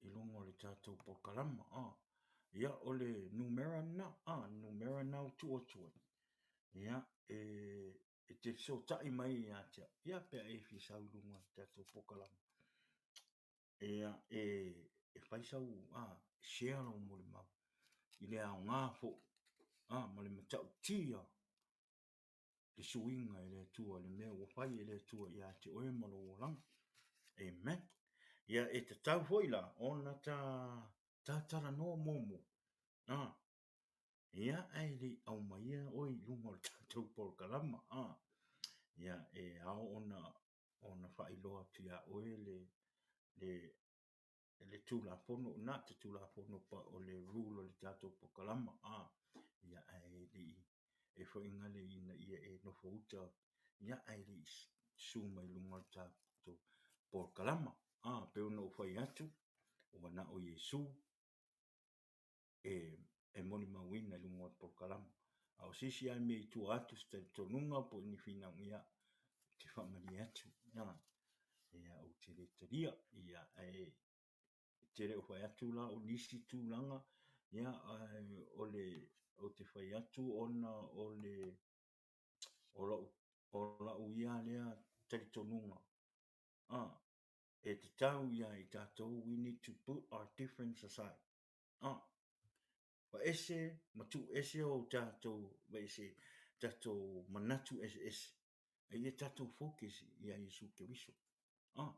I luga o le tatou polokalama. Ah. Ia, o le numera lena. Ah, le numera lena ua tuu atu ai. Ia, e, e te fesootai mai ia te au. Ia, pe a e fia sau i luga o le tatou polokalama. Ia, e, e fai sau, ah, share lou molimau i le aoga foi, ah, ma le matautia le suiga e le Atua, le mea ua fai e le Atua ia te oe ma lou olaga. Amen. Ia, e tatau foi la ona ta talanoa muamua. Ah, ia, ae le i aumaia oe i luga o le tatou polokalama. Ah, ia, e ao ona ona faailoa atu iā oe le, le, le Tulafono, not the Tulafono, but o le rule o le tatou polokalama, a, ia, ae le i, e foingale ina ia e nofo uta, ia, ae le i susu mai luga o le tatou polokalama. A, pei ona ou fai atu, ua na o Iesu e, e molimauina i luga o le polokalama. A o se isi lava mea i tua atu, se talitonuga po o ni finauga, ia, ou te faamalie atu, ia, ia, ou te le talia, ia, ae te le o fai atu la o nisi tulaga, ia, ae o le, ou te fai atu ona o le, o lau, o lau ia lea talitonuga, a, e tatau ia i tatou, we need to put our difference aside. A, vaese ma tuu ese o tatou, vaese tatou manatu eseese, a ia tatou focus ia Iesu Keriso. A,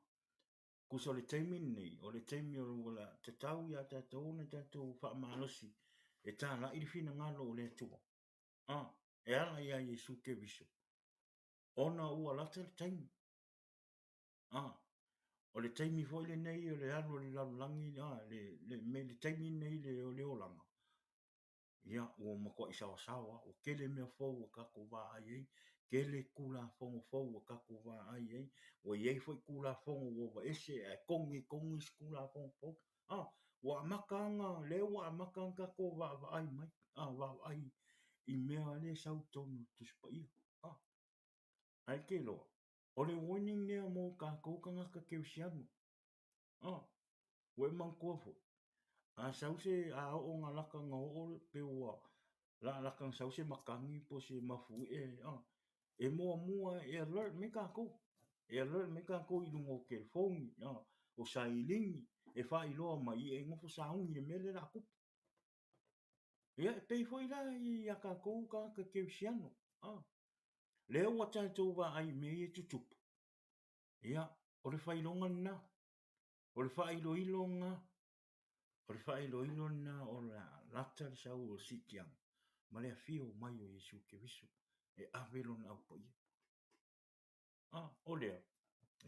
kusa o le taimi lenei, o le taimi o le tatau ia tatou ona tatou faamalosi e talai le finagalo o le Atua. A, e ala ia Iesu Keriso, ona ua lata le taimi. A, o le taimi foi lenei o le alu o le lalolagi, a, le, le, me, le taimi lenei le, o le olaga, ia, ua matuai saoasaoa, ua tele mea fou ua tatou vaai ai, tele Tulafono fou ua tatou vaai ai, ua i ai foi Tulafono ua ova ese ae togi ai tonu isi Tulafono fou. A, ua amata ona, lea ua amata ona tatou vaavaai mai, a, vaavaai i mea lea e sau i totonu o le Tusi Paia. A, ae te iloa, O le warning lea mo tatou tagata kerisiano. Ah, ua e manatua foi, a sau se, a oo ina lata ina oo pe ua lalata ina sau se matagi po o se mafuie, ah, e muamua e alert mai tatou. E alert mai tatou i luga o telefoni, ah, o sailini, e faailoa mai e nofo sauni i le mea lea o le a tupu. Ia, e pei foi la ia tatou tagata kerisiano, ah, Lea ua tatou vaai i mea ia e tutupu, ia, o le failoga lena, o le faailoilo lena. O le faailoilo lena o le a lata le sau o le siitiaga ma le afio mai o Iesu Keriso e ave lona au paia. A, o lea,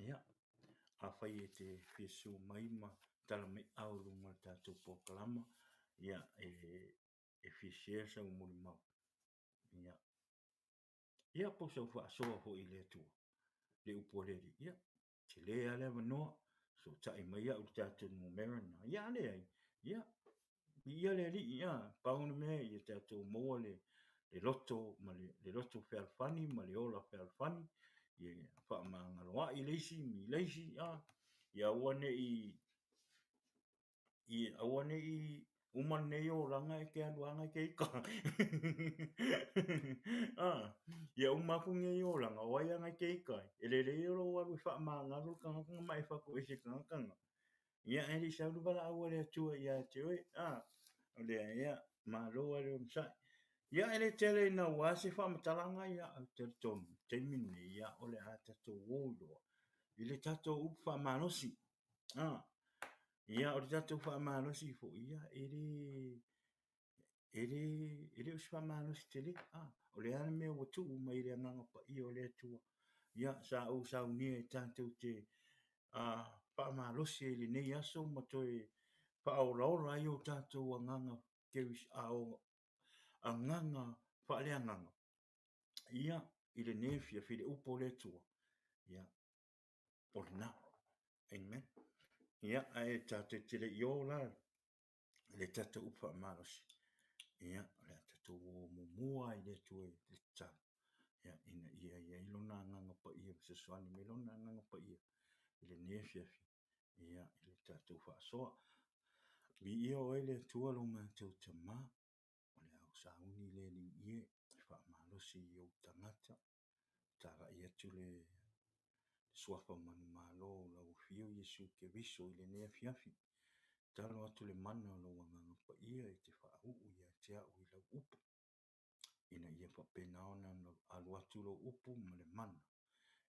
ia, afai e te fia susu mai ma tala mai au i luga o le tatou polokalama, ia, e, e fia share sau molimau, ia, ia, po o sau faasoa foi i le Atua, le upu a le Alii, ia, tele lava le avanoa, fesootai mai au i le tatou numera lena, ia a leai, ia, viia le Alii, ia, pau le mea ia tatou maua le, le loto ma le, le loto fealofani ma le ola fealofani, ia faamagaloa'i le isi mi le isi, a, ia aua ne i Ia aua ne i uma lenei olaga e te alu lava e te ita. Ia uma atu lenei olaga, o ai lava e te ita ai, e lelei lou alu e faamagalo le tagata ma e fatu ese i le tagata lena. Ia ae le i sau le valaau a le Atua ia te oe, o lea, ia, malo lava le onosai. Ia e le tele ina ua se faamatalaga, ia, ou te talitonu i le taimi lenei, ia, o le a tatou o loa i le tatou upu faamalosi. Ia, o le tatou faamalosi foi, ia, e le, e le, e le o se faamalosi tele, o le a le mea ua tuu mai e le Agaga Paia o le Atua, ia, sa ou saunia e tatou te faamalosi ai i lenei aso ma toe faaolaola ai o tatou agaga agaga faaleagaga, ia, i lenei afiafi i le upu a le Atua, ia, o lena. Amen. Ia, ae tatou te le i o la i le tatou upu faamalosi, ia, o le a tatou o muamua i le Atua i le tatalo, ia, ina ia i ai lona Agaga Paia, fesoasoani mai lona Agaga Paia i lenei afiafi, ia, i le tatou faasoa. Viia oe le Atua lo matou Tama, o le a ou sauni le Alii e e faamalosi i ou tagata, talai atu le suafa manumalo o lau Afio Iesu Keriso i lenei afiafi. Tatalo atu le mana o lou Agaga Paia e te faauu ia te au i lau upu, ina ia faapena ona alu atu lou upu ma le mana,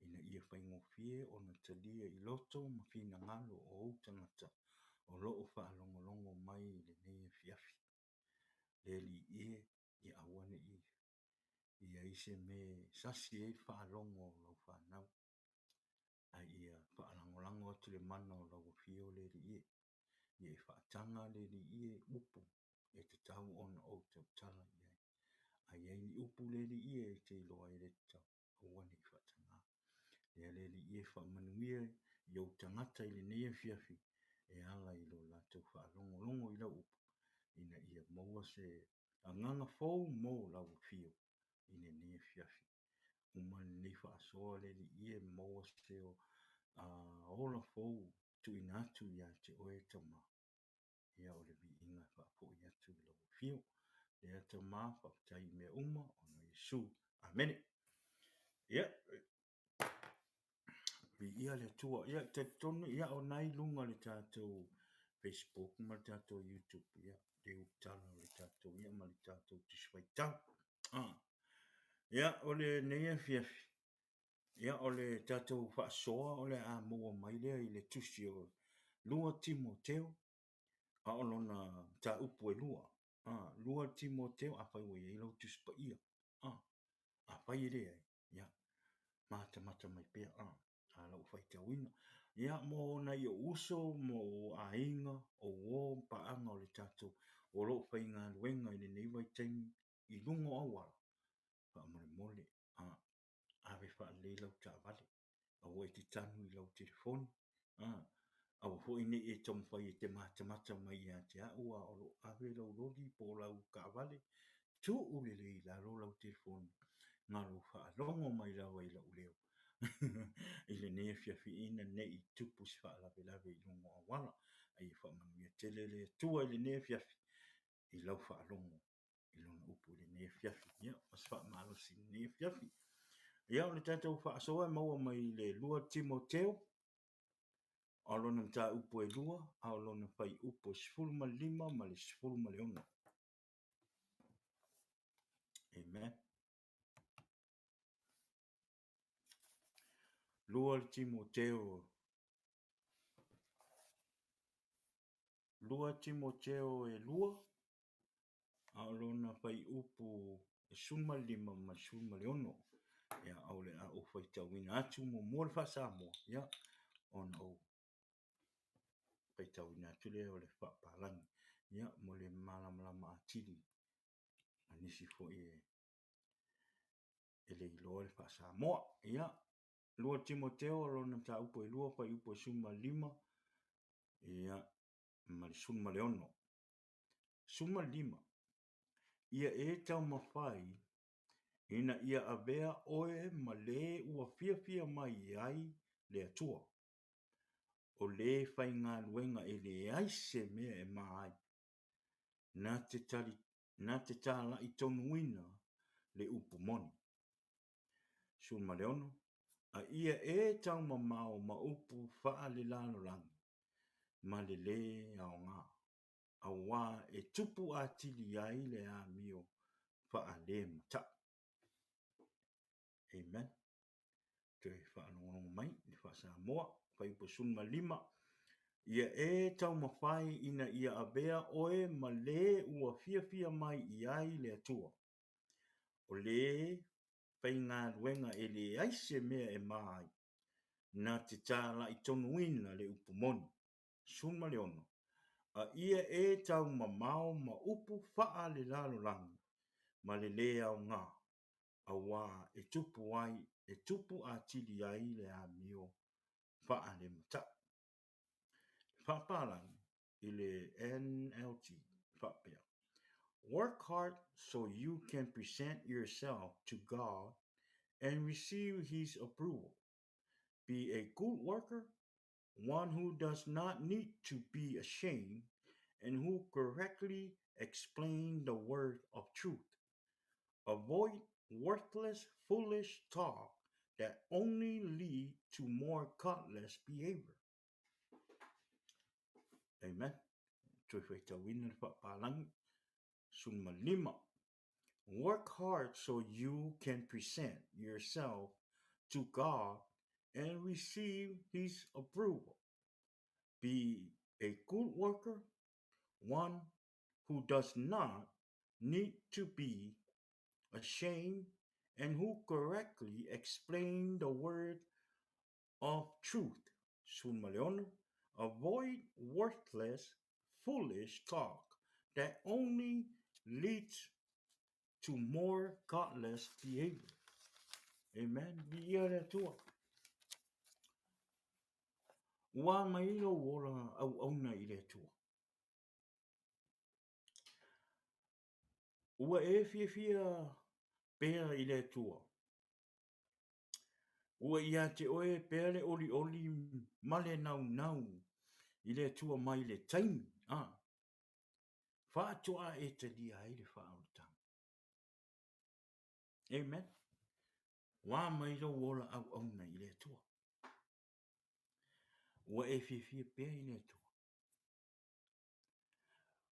ina ia faigofie ona talia i loto ma finagalo o ou tagata o lo o faalogologo mai i lenei afiafi. Le Alii e, ia aua ne i i ai se mea e sasi ai le faalogo o lau fanau, ae ia faalagolago atu le mana o lau Afio le Alii e, ia e faataga le Alii e upu e tatau ona ou tautala i ai. A i ai ni upu le Alii e e te iloa ai le tatau, aua ne i faataga. Lea le Alii e faamanuia i ou tagata i lenei afiafi e ala i lo latou faalogologo i lau upu, ina ia maua se agaga fou mo lau afio i lenei afiafi. Uma lenei faasoa le Alii e maua se ola fou tuuina atu ia te oe Tama. Ia o le viiga e faafoi atu i lau afio. Lea Tama, faafetai i mea uma ona o Iesu. Amene. Ia, viia le Atua. Ia, talitonu, ia, o na i luga o le tatou Facebook ma le tatou YouTube, ia, le utala o le tatou, ia, ma le tatou Tusi Faitau. Ah. Ia, o lenei afiafi, ia, o le tatou faasoa o le a maua mai lea i le tusi o 2 Timoteo, a o lona mataupu e lua. Ah, 2 Timoteo, afai ua i ai lau Tusi Paia. Ah, afai e leai, ia, matamata mai pea, ah, a lau faitauina. Ia, mo nai ou uso, mo ou aiga, o uo ma paaga o le tatou, o lo o faigaluega i lenei vaitaimi i luga o auala, faamolemole, ah, ave faalelei lau taavale, aua e te tanu i lau telefoni, a, aua foi ne i e taumafai e te matamata mai ia te au a o lo o ave lau loli po o lau taavale, tuu lelei i lalo lau telefoni, na lou faalogo mai lava i lou leo i lenei afiafi ina ne i tupu se faalavelave i luga o auala. A ia faamanuia tele le Atua i lenei afiafi i lau faalogo i lona upu i lenei afiafi. Ia, ma se faamalosi i lenei afiafi. Ia, o le tatou faasoa e maua mai i le 2 Timoteo, o lona mataupu e 2, a o lona fuaiupu e 15 ma le 16. Amen. 2 le Timoteo. 2 Timoteo e 2, a o lona fuaiupu e 15 ma le 16. Ia, o le a ou faitauina atu muamua le faa-Samoa, ia, ona ou faitauina atu lea o le faapalagi, ia, mo le malamalama atili a nisi foi e le iloa le faa-Samoa. Ia, 2 Timoteo lona mataupu e 2, fuaiupu e 15, ia, ma le 16. 15, Ia e taumafai ina ia avea oe ma le ua fiafia mai ai le Atua, o le faigaluega e leai se mea e ma ai, na te, tali, na te talai tonuina le upu moni. 16, A ia e taumamao ma upu faalelalolagi ma le lē aoga, auā e tupu atili ai le amio faalemataʻi. Amen. Toe faalogologo mai i le faa-Samoa, Fuaiupu 15, Ia e taumafai ina ia avea oe ma lē ua fiafia mai i ai le Atua, o le faigaluega e leai se mea e ma ai, na te talai tonuina le upu moni. 16, A ia e taumamao ma upu faalelalolagi ma le lē aoga, auā e tupu ai, e tupu atili ai le amio faalemataʻi. Faapalagi i le NLT faapea, Work hard so you can present yourself to God and receive His approval. Be a good worker, one who does not need to be ashamed and who correctly explain the word of truth. Avoid worthless, foolish talk that only lead to more godless behavior. Amen. Toe faitauina le faapalagi. 15. Work hard so you can present yourself to God and receive His approval. Be a good worker, one who does not need to be ashamed and who correctly explain the word of truth. 16, avoid worthless, foolish talk that only leads to more godless behavior. Amen. Viia le Atua. Ua mai lou ola auauna i le Atua. Ua e fiafia pea i le Atua. Ua ia te oe pea le olioli ma le naunau i le Atua mai le taimi a faatoa e talia ai le faaolataga. Amen. Ua mai lou ola auauna i le Atua. Ua e fiafia pea i le Atua.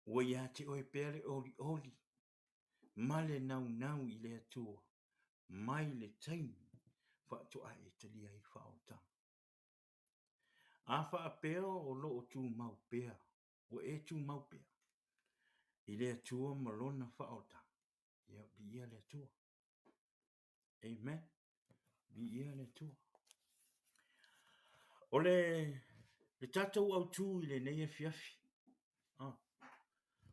Ua ia te oe pea le olioli ma le naunau i le Atua mai le taimi faatoa e talia ai le faaolataga. A faapea o lo o tumau pea, ua e tumau pea i le Atua ma Lona faaolataga, ia, viia le Atua. Amen. Viia le Atua. O le, le tatou autū i lenei afiafi, ah,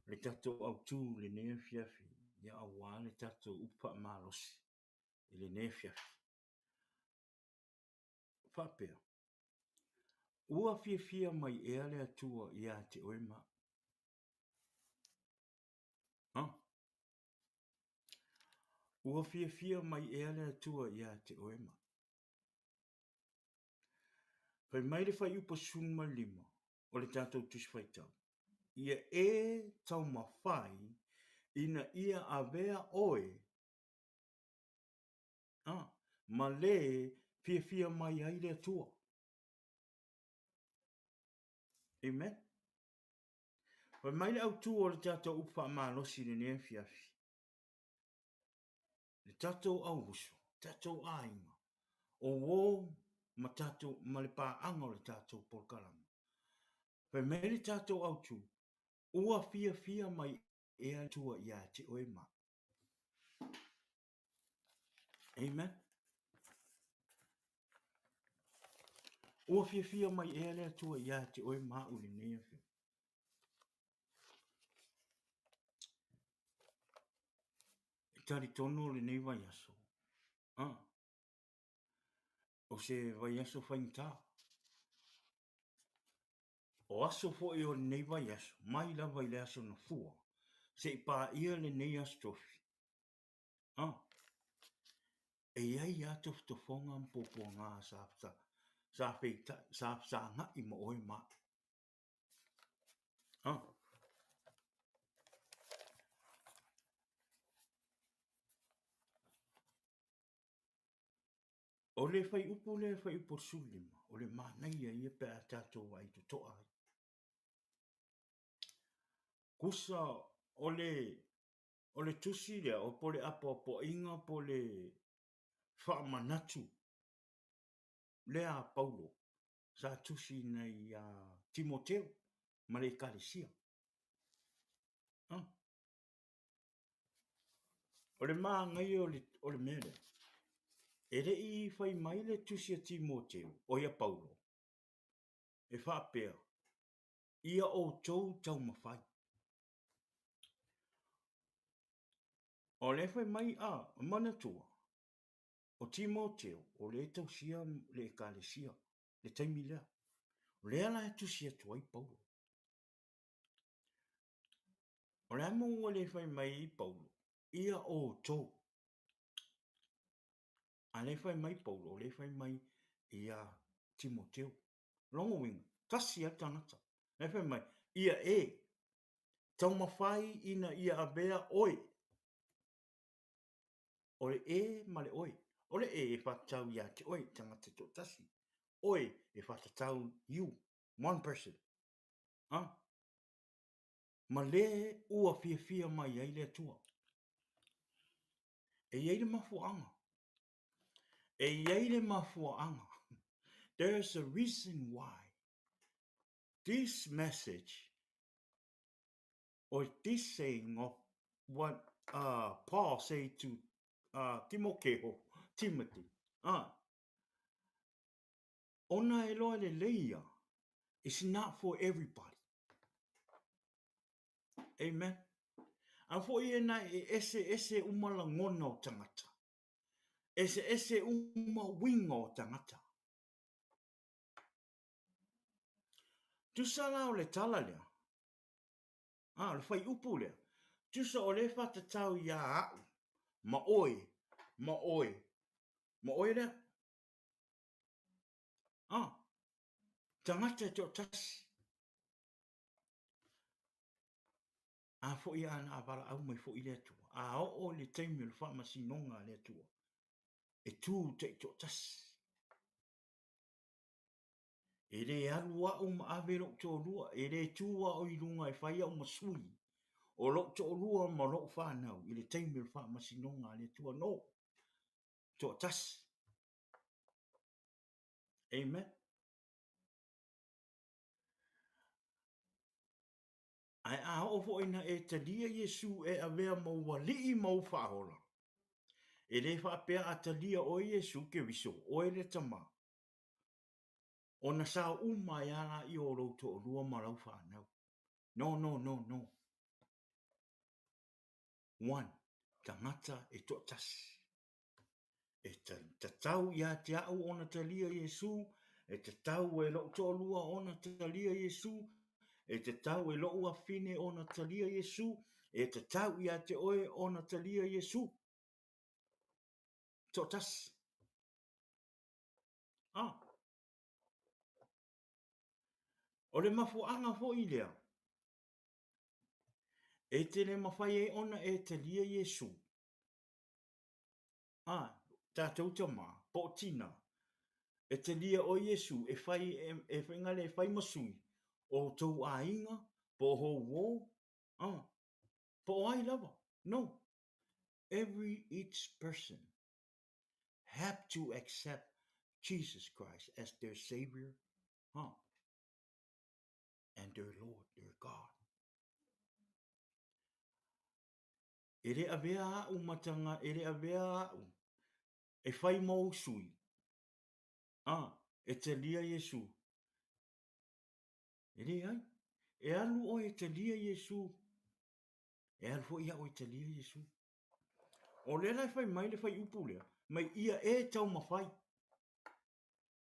le tatou autū i lenei afiafi, ia auā le tatou upu faamalosi i lenei afiafi. Faapea, ua fiafia mai ea le Atua ia te oe ma au? Ah, Ua fiafia mai ea le Atua ia te oe ma. Fai mai le fuaiupu 15 o le tatou Tusi Faitau, Ia e taumafai ina ia avea oe a, ma le fiafia mai ai le Atua. Amen. Fai mai le autū o le tatou upu faamalosi i lenei afiafi, le tatou auuso, tatou aiga, o uō ma tatou, ma le paaga o le tatou polokalama. Fai mai le tatou autū, Ua fiafia mai ea le Atua ia te oe ma au. Amen. Ua fiafia mai ea le Atua ia te oe ma au i lenei afiafi. E talitonu lenei vaiaso. Ah. O se vaiaso faigata. O aso foi o lenei vaiaso, mai lava i le aso Nofua, se i paia lenei Aso Tofi. Ah. E i ai lava tofotofoga ma puapuaga sa, sa, sa feitai, sa fesagai ma oe ma au. Ah. O le fuaiupu lea, fuaiupu 15, o le manaia ia pe a tatou vaai totoa ai. Tusa o le, o le tusi lea, o po o le apoapoaiga po o le faamanatu lea a Paulo sa tusiina iā Timoteo ma le Ekalesia. Ah. O le manaia o le, o le mea lea, e le i fai mai le tusi a Timoteo, oi a Paulo, e faapea, Ia outou taumafai. O lea e fai mai, a, manatua, o Timoteo, o lea e tausia le Ekalesia, le taimi lea. O lea la e tusi atu ai Paulo. O le a mea ua le fai mai ai Paulo, ia outou. A lea e fai mai Paulo, o lea e fai mai ia Timoteo. Lona uiga, tasi lava le tagata. Lea e fai mai, ia e, taumafai ina ia avea oe. O le e ma le oe. O le e e faatatau ia te oe, tagata toatasi. Oe e faatatau you, one person. Ha? Ma le ua fiafia mai ai le Atua. E i ai le mafuaaga. E i ai le mafuaaga. There's a reason why this message or this saying of what Paul say to Timokeo, Timothy, ona e loa lelei ia, it's not for everybody. Amen. A foi e na e ese ese uma lagona o tagata. Ese ese uma uiga o tagata. Tusa la o le tala lea, a, o le fuaiupu lea, tusa o lea e faatatau iā au, ma oe, ma oe, ma oe lea. A, tagata e toatasi. A foi a na valaau mai foi le Atua, a oo i le taimi o le faamasinoga a le Atua, e tū taitoatasi. E le alu au ma ave lou toalua, e le tū au i luga e fai au ma sui o lou toalua ma lou fanau i le taimi o le faamasinoga a le Atua. No! Toatasi. Amen. Ae a oo foi ina e talia Iesu e avea ma ou alii ma ou faaola, e le faapea a talia oe Iesu Keriso, oe le Tama, ona sao uma ai a laia o lou toalua ma lau fanau. No, no, no, no. One, tagata e toatasi. E tatau ia te au ona talia Iesu, e tatau e lou toalua ona talia Iesu, e tatau e lou afine ona talia Iesu, e tatau ia te oe ona talia Iesu. Toatasi. Ah. O le mafuaaga foi lea, e te le mafai ai ona e talia Iesu, a tatou tama, po o tina, e talia oe Iesu e fai, e, e whaingale e fai ma sui o tou aiga, po o hou uō, a, po o ai lava. No. Every each person have to accept Jesus Christ as their Savior, huh? And their Lord, their God. E le avea a'u ma taga, e le avea a'u e fai ma ou sui, a, e talia Iesu. E leai. E alu oe e talia Iesu. E alu foi a'u e talia Iesu. O lea la e fai mai le fuaiupu lea, mai ia e taumafai.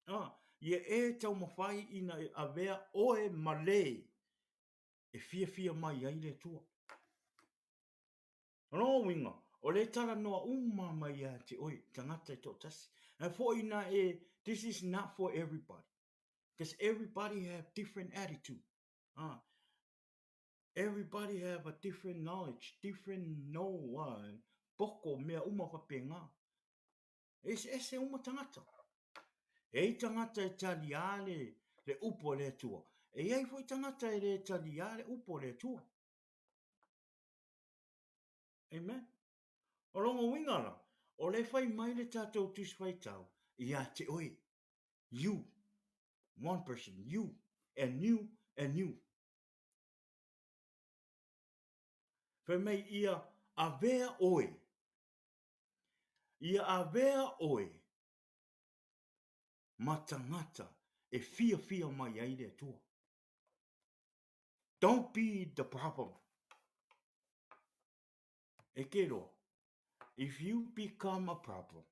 A, ia e taumafai ina e avea oe ma le e fiafia mai ai le Atua. O lona uiga, o lea e talanoa uma mai ia te oe, tagata e toatasi. Ae foi ina e, this is not for everybody. Because everybody have different attitude. Ah, everybody have a different knowledge, different know, ah, poko, mea uma faapena. Eseese uma tagata. E ai tagata e taliā le, le upu a le Atua. E i ai foi tagata e le taliā le upu a le Atua. Amen. O lona uiga la, o le fai mai le tātou Tusi Faitau ia te oe. You. One person. You. And you. And you. Fai mai ia avea oe. Ia avea oe ma tagata e fiafia mai ai le Atua. Don't be the problem. E ke roa, if you become a problem,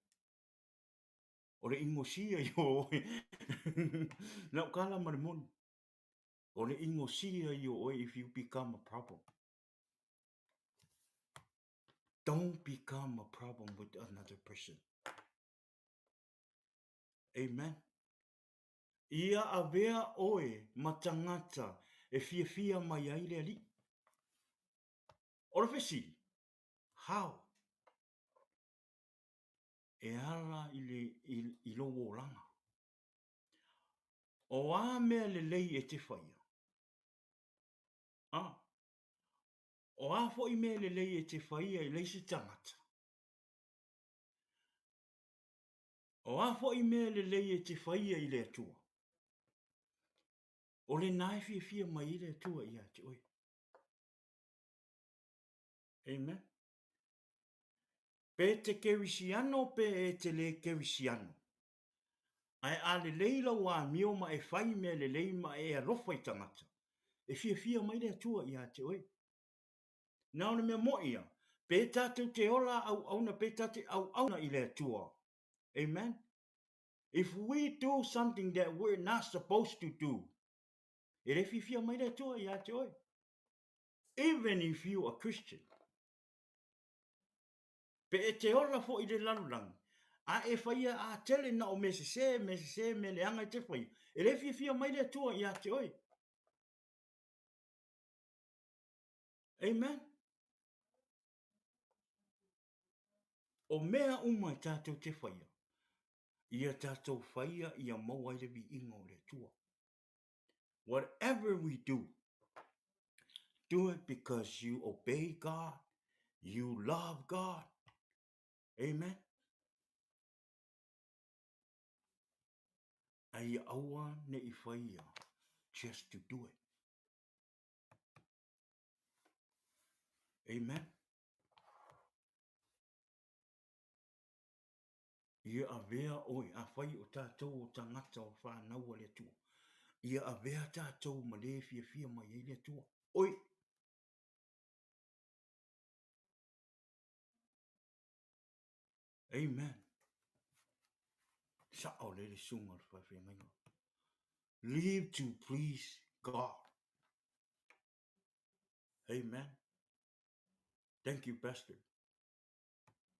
o le ingosia i o oe, na o kala ma le moni, o le ingosia i o oe if you become a problem. Don't become a problem with another person. Amen. Ia avea oe ma tagata e fiafia mai ai le Alii. O le fesili, how? E ala i, le, i, i lou olaga. O a mea lelei e te whaia? Ah, o a foi mea lelei e te whaia i leisi tangata? O a foi mea lelei e te whaia i le Atua? O le nā e fiafia mai i le Atua ia te oe. Amen. Pe te kerisiano pe e te le kerisiano. Ae a lelei lau amio ma e whai mea lelei ma e alofa i tangata. E fiafia mai le Atua ia te oe. Nā o le mea mo'i ia, pe tātou te ola auauna, pe tātou auauna i le Atua. Amen. If we do something that we're not supposed to do, e le fiafia mai le Atua ia te oe. Even if you are Christian. Pe e te ola foi le lalolagi, a e whaia a tele na o me sese, me sese, me leaga i te whaia, e le fiafia mai le Atua ia te oe. Amen. O mea uma e tātou te whaia, ia tātou whaia ia mau ai le viiga o le Atua. Whatever we do, do it because you obey God, you love God. Amen. Ai aua ne i whaia just to do it. Amen. Ia avea oe, afai o tātou o tangata o whānau a le Atua. Ia avea tātou ma le fiafia mai ai le Atua. Oi! Amen. Sa'o le le suga o le faafeagaiga. Live to please God. Amen. Thank you, Pastor.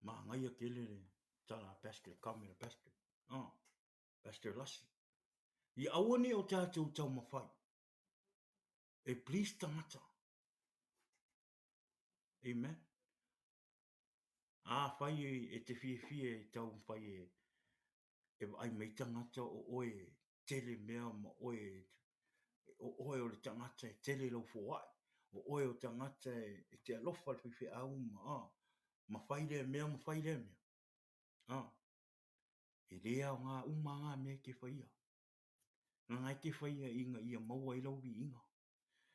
Māngaia kele le tala a Pastor, comment a Pastor. Oh, Pastor Lasi. I aua nei o tātou taumawhai. E please tangata. Amen. Ā, whai e, e te fiafia e taumawhai e, e vaai mai tangata o oe e tele mea ma oe o oe o le tangata e tele lau foai, o oe o tangata e, e te alofa le faifeau ma, ā, ma whai lea mea ma whai lea mea. Ā, e le ao ngā uma ngā mea ke whaia. Ngā ngai ke whaia i ngā ia maua i lau viiga.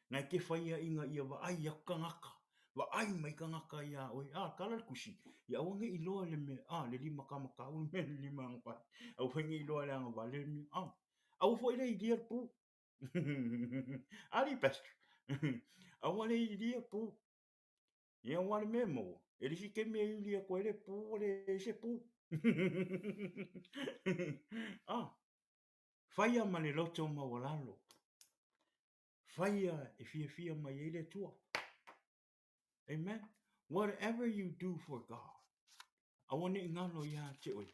Ngai ke whaia i ngā ia vaai aku kangaka. Vaai mai tagata iā oe, a, tala le tusi, ia aua ne i iloa le mea, a, le limatamatau le mea le limaagafale, aua foi ne i iloa e le agavale le mea, a. Aua foi le ilia le pu. Ali Pastor, aua le ilia pu. Ia aua le mea e maua, e le isi taimi e ili atu ai le pu ua leai se pu. A, faia ma le loto maualalo, faia e fiafia mai ai le Atua. Amen. Whatever you do for God, aua ne i galo ia te oe.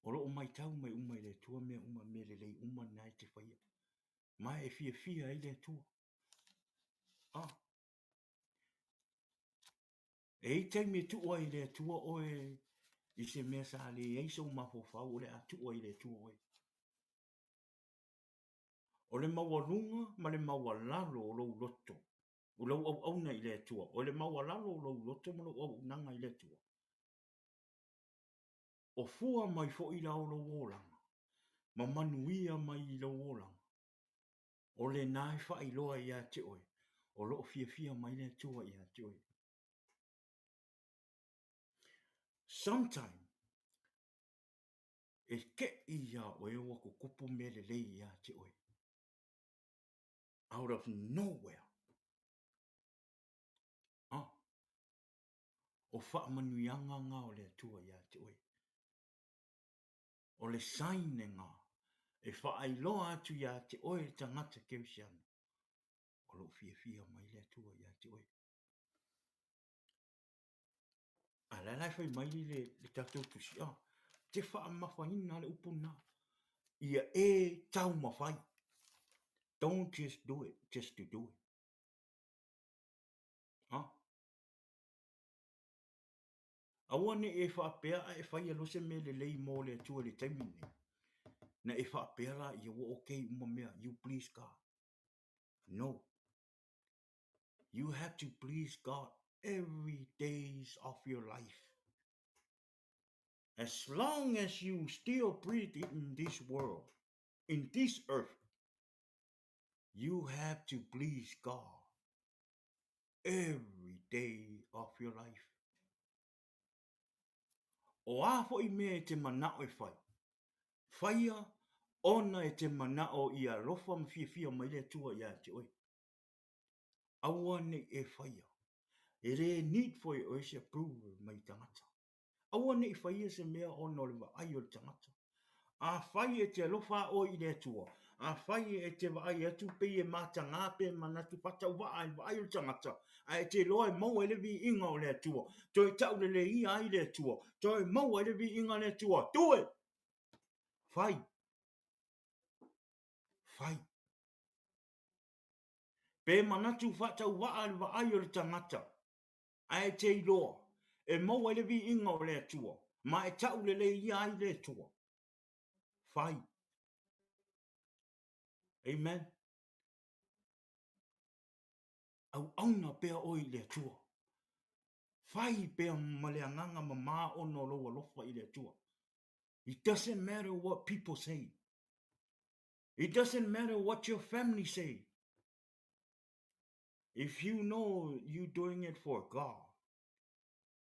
O lo o matau mai uma i le Atua mea uma, mea lelei uma na e te faia. Ma e fiafia ai le Atua. Ah. E i taimi e tuu ai i le Atua oe i se mea sa leai sou mafaufau o le a tuu ai i le Atua oe. O le maualuga ma le maualalo o lou loto, o lou auauna i le Atua, o le maualalo o lou loto ma lou auaunaga i le Atua, o fua mai foi la o lou olaga, ma manuia mai i lou olaga, o lena e faailoa ia te oe, o lo o fiafia mai le Atua ia te oe. Sometime, e keʻi iā oe ua tutupu mea lelei ia te oe. Out of nowhere. Ah, o faamanuiaga nga o le Atua ia te oe. O le sign nga e faailoa atu ia te oe le tagata kerisiano, o lo o fiafia mai le Atua ia te oe. A la la e fai mai le, le tatou tusi, ah, te faamafaina le upu na. Ia e taumafai. Don't just do it, just to do it. Ah. Aua ne i e faapea a e faia loa se mea lelei mo le Atua i le taimi lenei, na e faapea la ia ua okay uma mea, you please God. No. You have to please God every days of your life. As long as you still breathe in this world, in this earth, you have to please God every day of your life. O a foi mea e te manao e fai, faia ona e te manao i alofa ma fiafia mai le Atua ia te oe. Aua ne i e faia. E le need foi e oe se approval mai tagata. Aua ne i faia se mea ona o le vaai o le tagata. Afai e te alofa a oe i le Atua, afai e te vaai atu pei e matagā pe manatu faatauvaa i le vaai o le tagata, ae e te iloa e maua ai le viiga o le Atua, toe tauleleia ai le Atua, toe maua ai le viiga o le Atua, do it! Fai! Fai! Pe manatu faatauvaa i le vaai o le tagata, ae e te iloa, e maua ai le viiga o le Atua, ma e tauleleia ai le Atua. Fai. Amen. Auauna pea oe i le Atua. Fai pea ma le agaga mamā ona o lou alofa i le Atua. It doesn't matter what people say. It doesn't matter what your family say. If you know you doing it for God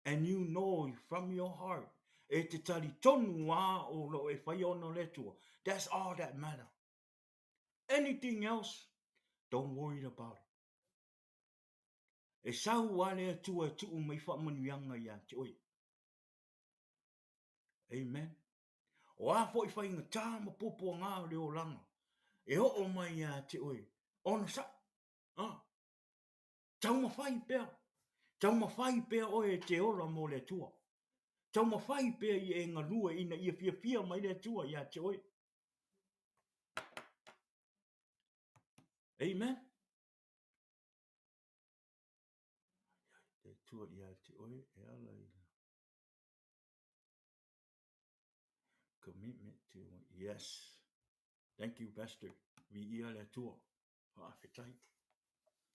and you know from your heart e te tali tonu a o lo e whai ona le Atua, that's all that matter. Anything else, don't worry about it. E sau a le Atua e tuu mai faamanuiaga ia te oe. Amen. O a foi faigata ma puapuagā o le olaga, e oo mai ia te oe, onosai, ah, taumafai pea, taumafai pea oe e te ola mo le Atua. Taumafai pea ia e galue ina ia fiafia mai le Atua ia te oe. Amen. Le Atua ia te oe e ala i Commitment to yes. Thank you, Pastor. Viia le Atua. Faafetai.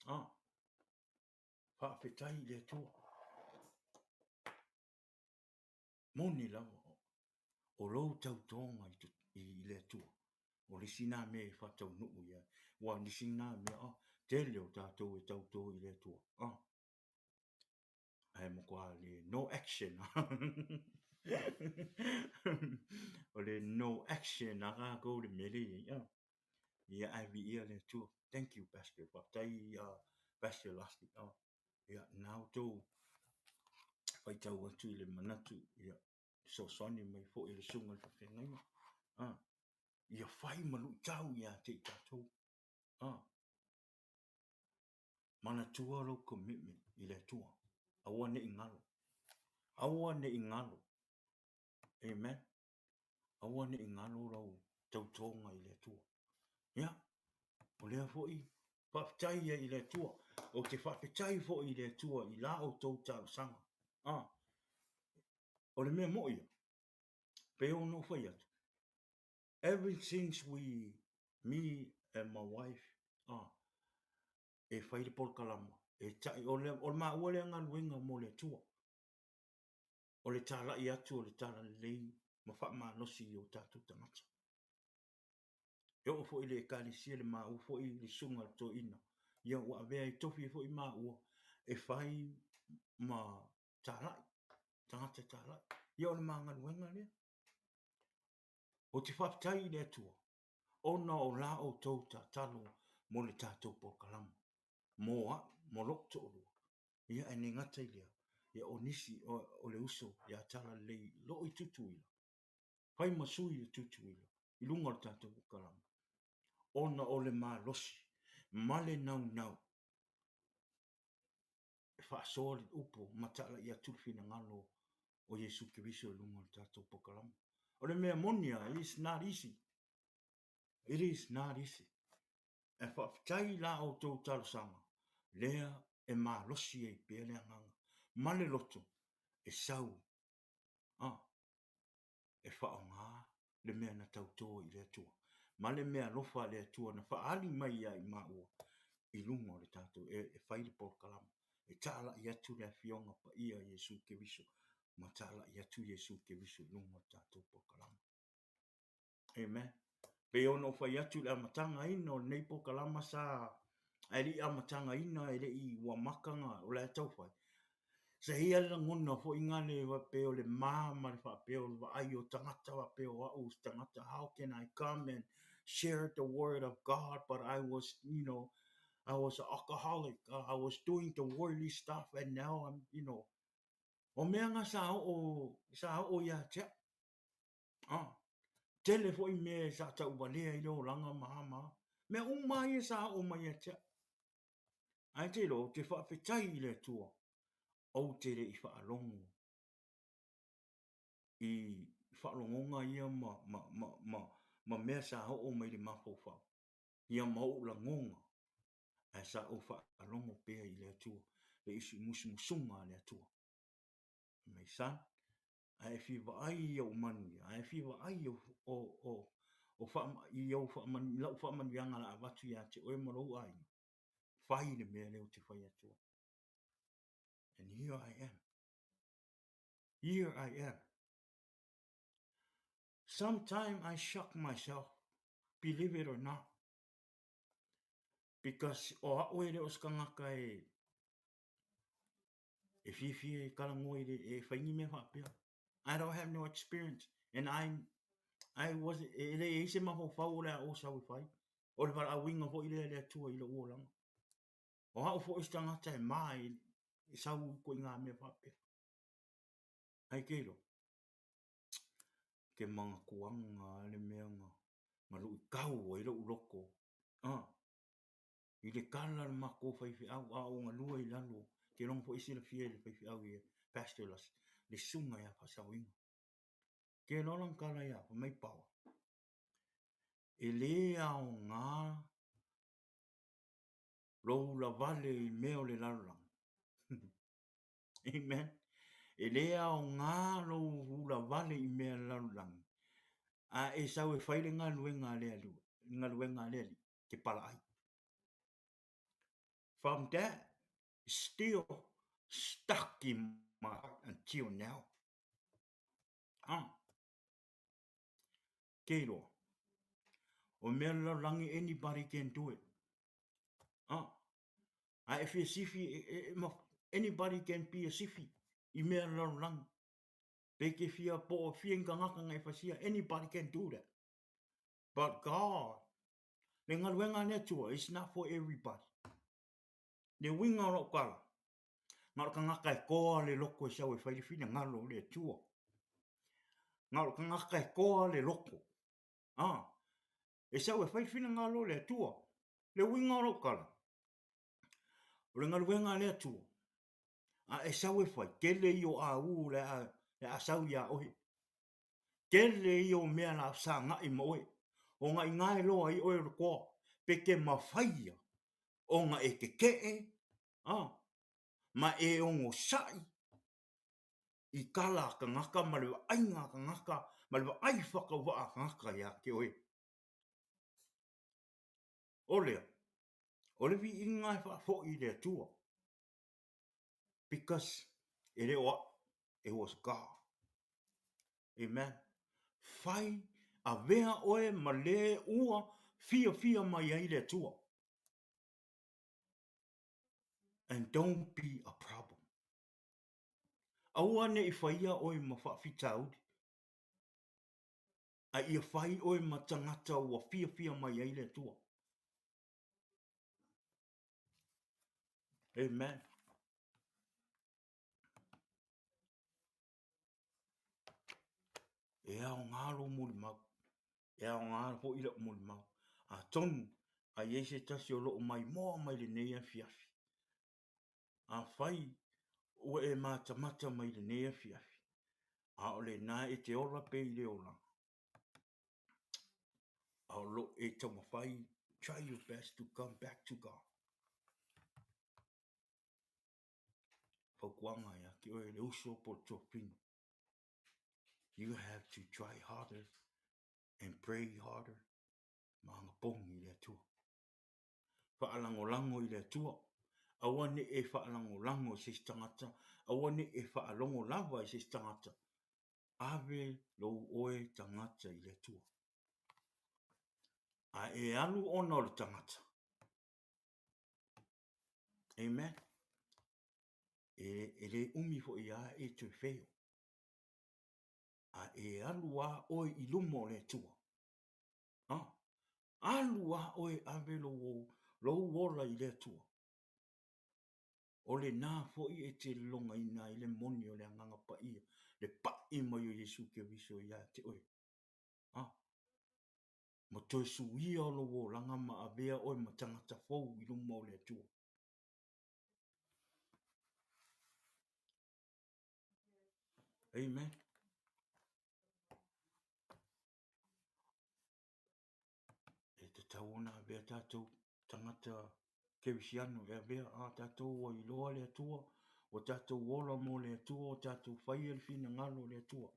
Ah. Faafetai i le Atua. Moni lava o lou tautoga i, i le Atua. O le isi nā mea e faataunuu ia. Ua nisi nā mea, oh, Tele o tatou e tauto i le Atua. Ah. Ae matua le no action. O le no action a tatou le mea lea e i ai. Ah. Ia ae viia le Atua. Thank you Pastor. Faafetai Pastor Lassie. Ah. Ia na outou faitau atu i le manatu ia fesoasoani mai foi i le susuga i le faafeagaiga. Ah. Ia fai ma luitau ia te i tatou. Ah. Manatua lou commitment i le Atua. Aua ne i galo. Aua ne i galo. Amen. Aua ne i galo lau tautoga i le Atua. Ia, o lea foi, faafetai ia i le Atua. Ou te faafetai foi i le Atua i la outou talosaga. Ah, o le mea moi ia, pei ona ou fai atu, ever since we, me and my wife, ah, e fai le polokalama, e tai, o le, o le maua lea galuega mo le Atua. O le talai atu o le talalelei ma faamalosi i o tatou tagata. E oo foi i le Ekalesia le maua foi le susuga i le toeaina, ia ua avea ai tofi foi maua e fai ma talai, tagata talai. Ia o le ma galuega lea. Ou te faafetai i le Atua ona o la outou tatalo mo le tatou polokalama, mo a'u, mo lo'u toalua. Ia ae le gata i lea, ia o nisi o le uso ia Talalelei loo i Tutuila, fai ma sui o Tutuila i luga o le tatou polokalama, ona o le malosi ma le naunau e faasoa le upu ma talai atu le finagalo o Iesu Keriso i luga o le tatou polokalama. O le mea moni lava, it is not easy. It is not easy. Ae faafetai i la outou talosaga lea e malosi ai pea le agaga ma le loto e sau a e faaaoga le mea na tauto i le Atua, ma le mea alofa a le Atua na faaali mai ia i maua i luga o le tatou, e fai le polokalama, e talai atu le Afioga Paia Iesu Keriso, ma talai atu Iesu Keriso i luga o le tatou polokalama. Amen. Pei ona ou fai atu i le amatagaina o lenei polokalama sa ae le i amatagaina e le i ua maka nga o la e tau fai. Sa i ai le lagona foi nga le faapea o le ma ma le faapea o le vaai o tagata faapea o au se tagata how can I come and share the word of God but I was you know I was an alcoholic I was doing the worldly stuff and now I'm you know o mea nga sa oo sa oo ia te au. Ah, tele foi mea sa tauvalea i le olaga ma a ma a. Mea uma lava ia sa oo mai ia te au. Ae te iloa, ou te faafetai i le Atua, ou te le i faalogo i faalogoga ia ma, ma, ma, ma, ma mea sa oo mai i le mafaufau, ia ma ou lagona, ae sa ou faalogo pea i le Atua, le musumusuga a le Atua. Mai son, a e fia vaai i ou manuia, a e fia vaai i o, o, o wha, i ou whaamanu, i lau whaamanuiaga la avatu ia te oe ma lou aiga, fai le mea lea ou te fai atu ai. And here I am. Here I am. Sometime I shock myself, believe it or not. Because o a'u e le o se tagata e e fiafia e talanoa i le, e fai ni mea faapea. I don't have no experience and I I was e le i ai se mafaufau o le a ou sau e fai. O le valaauina foi lea e le Atua i lou olaga. O a'u foi se tagata e ma e, e sau i ituaiga mea faapea. Ae ke iloa, ke manatuaga a le mea na, na luitau ai lou loto. Ah, i le kala le matou faifeau a o galue i lalo, ke logo foi silafia i le faifeau i Pastor Las, le susuga ia Faasaoina. Ke loa lana tala ia fai mai Pawa, e lē aoga lou lavale i mea o le lalolagi. Amen. E lē aoga lou ulavale i mea o le lalolagi, a e sau e fai le galuega a le Alii, le galuega a le Alii, te palaai. From that, still stuck in my heart until now. Ah. Ke iloa. O mea o le lalolagi, anybody can do it. Ah. A e fia sifi, e, e, anybody can be a sifi i mea le lalolagi. Pe ke fia po o fia ni tagata na e fasia, anybody can do that. But God, le galuega a le Atua, it's not for everybody. Le uiga o lau tala, na o le tagata e toa le loto e sau e fai le finagalo o le Atua. Na o le tagata e toa le loto, ah, e sau e fai le finagalo o le Atua. Le uiga o lau tala, o le galuega a le Atua, a e sau e fai, tele ia o aū o le a sau iā oe. Tele ia o mea o le a fesagai ma oe, ona inā e loa ai oe o le toa, pe te mafai ona e tetee, a, ma e onosai i tala a tagata ma le vaaiga a tagata ma le vaai faatauvaa a tagata ia te oe. O lea, o le viiga e faafoi i le Atua, because e le o au, it was God. Amen. Fai, avea oe ma le ua fiafia mai ai le Atua. And don't be a problem. Aua ne i faia oe ma faafitauli, a ia fai oe ma tagata ua fiafia mai ai le Atua. Amen. E aoga lou molimau, e aoga foi lau molimau. Atonu a i ai se tasi o lo o maimoa mai lenei afiafi, afai ua e matamata mai lenei afiafi, a o lena e te ola pea i le olaga, a o lo o e taumafai, try your best to come back to God. Fautuaga ia te oe le uso po o le tuafafine. You have to try harder and pray harder ma agapogi i le Atua. Faalagolago i le Atua. Aua ne i e faalagolago i se isi tagata, aua ne i e faalogo lava i se isi tagata. Ave lou oe tagata i le Atua. A e alu ona o le tagata. Amen. E, e le umi foi a e toe fail. A e alu a oe i luma o le Atua. Ah, alu a oe ave lou, lou ola i le Atua. O lena foi e te logaina ai le moni o le Agaga Paia, le pai mai o Iesu Keriso ia te oe. Ah, ma toe suia o lou olaga ma avea oe ma tagata fou i luma o le Atua. Amen. E tatau ona avea tatou tagata kerisiano e avea a tatou ua iloa le Atua, ua tatou ola mo le Atua, ua tatou faia le finagalo o le Atua.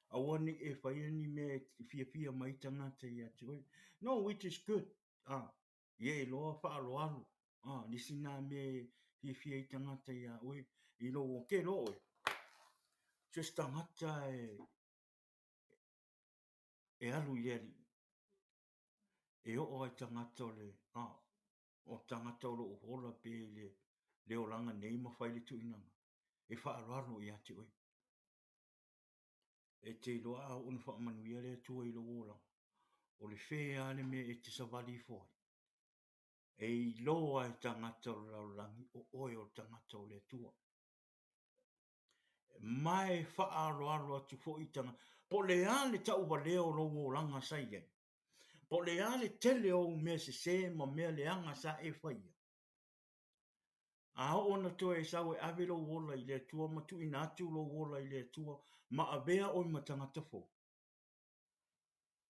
Aua ne i e faia ni mea e fiafia mai tagata ia te oe. No, which is good. Ah, ia e iloa faaaloalo. Ah, nisi nā mea e fiafia ai tagata ia oe, i lou ke loa oe. Just tagata e e alu i le alii. E oo ai tagata o le, ah, o tagata o lo o ola pea i le, le olaga nei ma fai le tuuinaga, e faaaloalo ia te oe. E te iloa a oo ina faamanuia le Atua i lou olaga, o le fe lava le mea e te savali ifo ai. E iloa e tagata o le lalolagi o oe o le tagata o le Atua. Ma e faaaloalo atu foi i tagata, po o le a le tauvalea o lou olaga sa i ai, po o le a le tele o ou mea sese ma mea leaga sa e faia, A oo ina toe sau e ave lou ola i le Atua ma tuuina atu lou ola i le Atua ma avea oe ma tagata fou,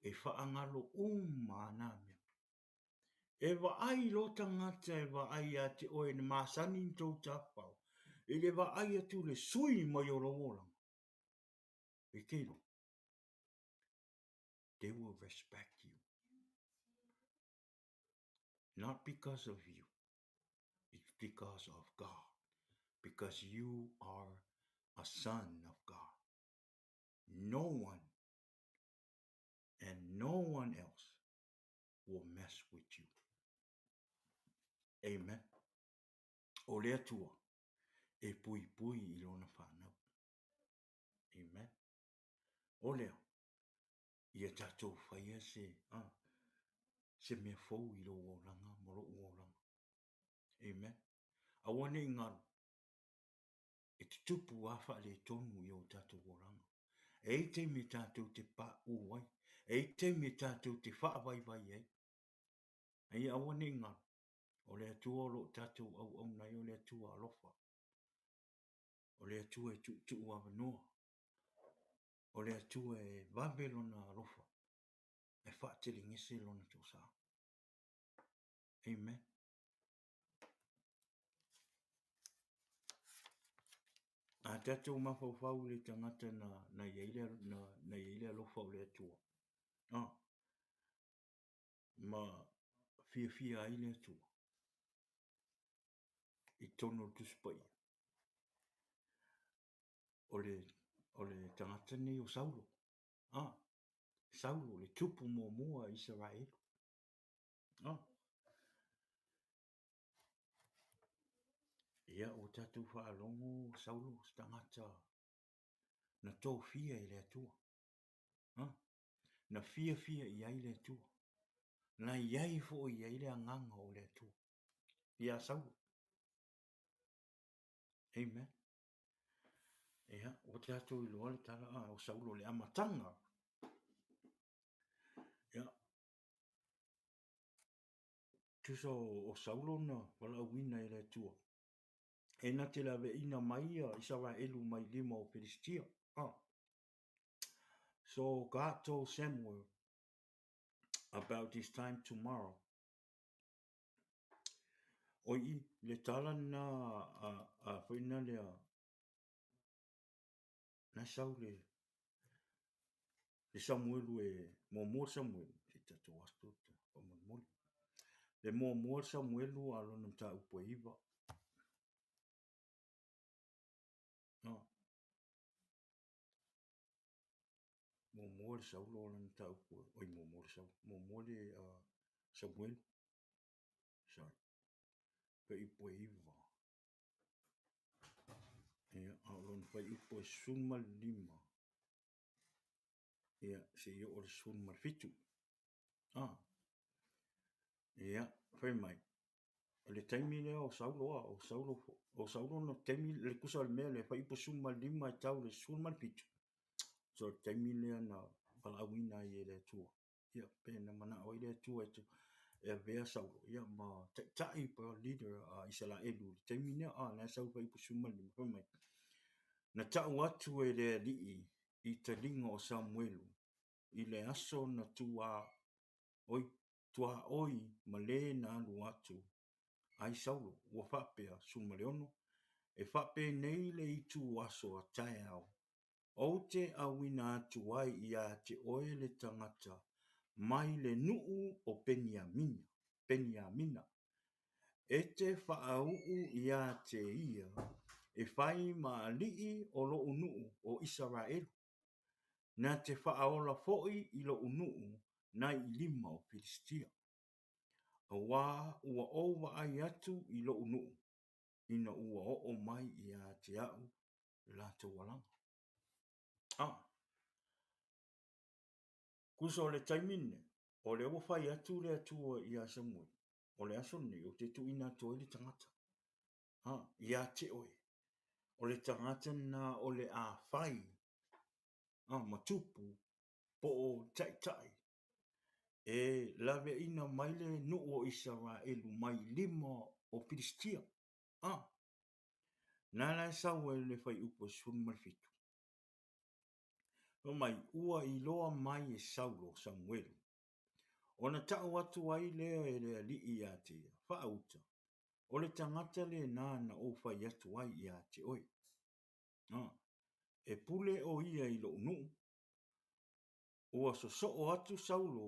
e faagalo uma lava nā mea. E vaai lo tagata e vaai ia te oe na masani na tou tafafao, i le vaai atu i le sui mai o lou olaga, e te iloa, they will respect you. Not because of you, it's because of God, because you are a son of God. No one and no one else will mess with you. Amen. O le Atua e puipui i lona fanau. Amen. O lea, ia tatou faia se, ah, se mea fou i lou olaga ma lou olaga. Amen. Aua ne i galo, e tutupu lava faaletonu i o tatou olaga. E i ai taimi e tatou te pauu ai, e i ai taimi e tatou te faavaivai ai. A ia aua ne i galo, o le Atua o lo o tatou auauna ai o le Atua alofa. O le Atua e tuutuu avanoa. O le Atua e vave lona alofa, e faatelegese lona toasa. Amen. A tatou mafaufau i le tagata na, na i ai le, na, na i ai le alofa o le Atua, ah, ma fiafia ai le Atua i totonu o le Tusi Paia, o le, o le tagata lenei o Saulo. Ah, Saulo, le tupu muamua a Isaraelu. Ah. Ia, ua tatou faalogo Saulo, se tagata na tofia e le Atua. Ah, na fiafia i ai le Atua. Na i ai foi i ai le agaga o le Atua. Ia Saulo. Amen. Ia, ua tatou iloa le tala a o Saulo le amataga. Ia, tusa o, o Saulo na valaauina e le Atua. E na te laveaiina mai ia Isaraelu mai lima o Filistia. Ah. So God told Samuel about this time tomorrow. Oi i le tala lena a, a foi na lea na sau le le Samuelu e muamua le Samuelu se tatou aso ta faamolemole. Le muamua le Samuelu a lona mataupu e iva. No. Muamua le Saulo o lana mataupu, oi muamua le Saulo, muamua le uh, Samuelu. Sorry. Fuaiupu e iva. Ia, a o lona fuaiupu e 15. Ia, seia oo i le 17. Ah. Ia, fai mai. O le taimi lea o Saulo a, o Saulo, o Saulo na taimi, le tusa o le mea le fuaiupu 15 e tau i le 17. So, le taimi lea na valaauina ai e le Atua. Ia, pe na manao ai le Atua e, e avea Saulo, ia, ma taitai po leader a Isaraelu i le taimi lea, a, na sau fuaiupu 15, fai mai, na tau atu e le Alii i taliga o Samuelu i le aso na tua oi, tuaoi ma le na alu atu ai Saulo, ua faapea, 16, e faapenei le itu aso a taeao Ou te auina atu ai iā te oe le tagata mai le nuu o Peniamina, Peniamina, e te faauu iā te ia e fai ma alii o loʻu nuu o Isaraelu, na te faaola foi i loʻu nuu nai i lima o Pilistia. Auā ua ou vaai atu i loʻu nuu, ina ua oo mai iā te aʻu le latou alaga. A, tusa o le taimi lenei, o lea ua fai atu le Atua iā Samuele, o le aso lenei ou te tuuina atu ai le tagata, a, iā te oe, o le tagata lena o le a fai, a, ma tupu, po o taitai, e laveaiina mai le nuu o Isaraelu mai lima o Pilistia. A, Na la e sau ai le fuaiupu e 17. Fai mai, ua iloa mai e Saulo Samuelu, ona tau atu ai lea e le alii iā te ia, Faauta, o le tagata lena na ou fai atu ai iā te oe. A, e pule ʻo ia i loʻu nuu. Ua sosoo atu Saulo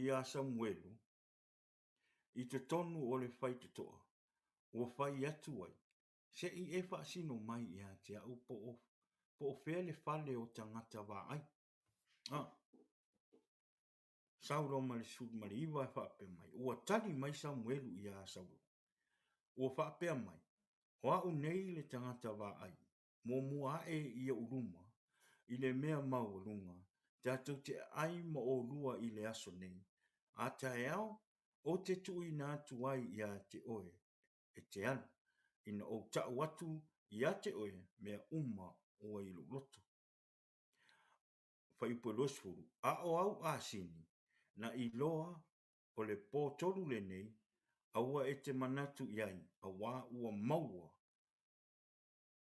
iā Samuelu i totonu o le faitotoa, ua fai atu ai, Se i e faasino mai iā te aʻu po o, po o fea le fale o tagata vaai. A. Saulo ma le 19 e faapea mai, Ua tali mai Samuelu iā Saulo. Ua faapea mai, O au nei le tagata vaai, muamua ae i ou luma, i le mea maualuga, tatou te aai ma olua i le aso nei, a taeao, ou te tuuina atu ai ia te oe e te alu, ina ou tau atu ia te oe mea uma ua i lou loto. Fuaiupu e 20, A o au asini, na iloa o le pōtolu lenei, aua e te manatu i ai, auā ua maua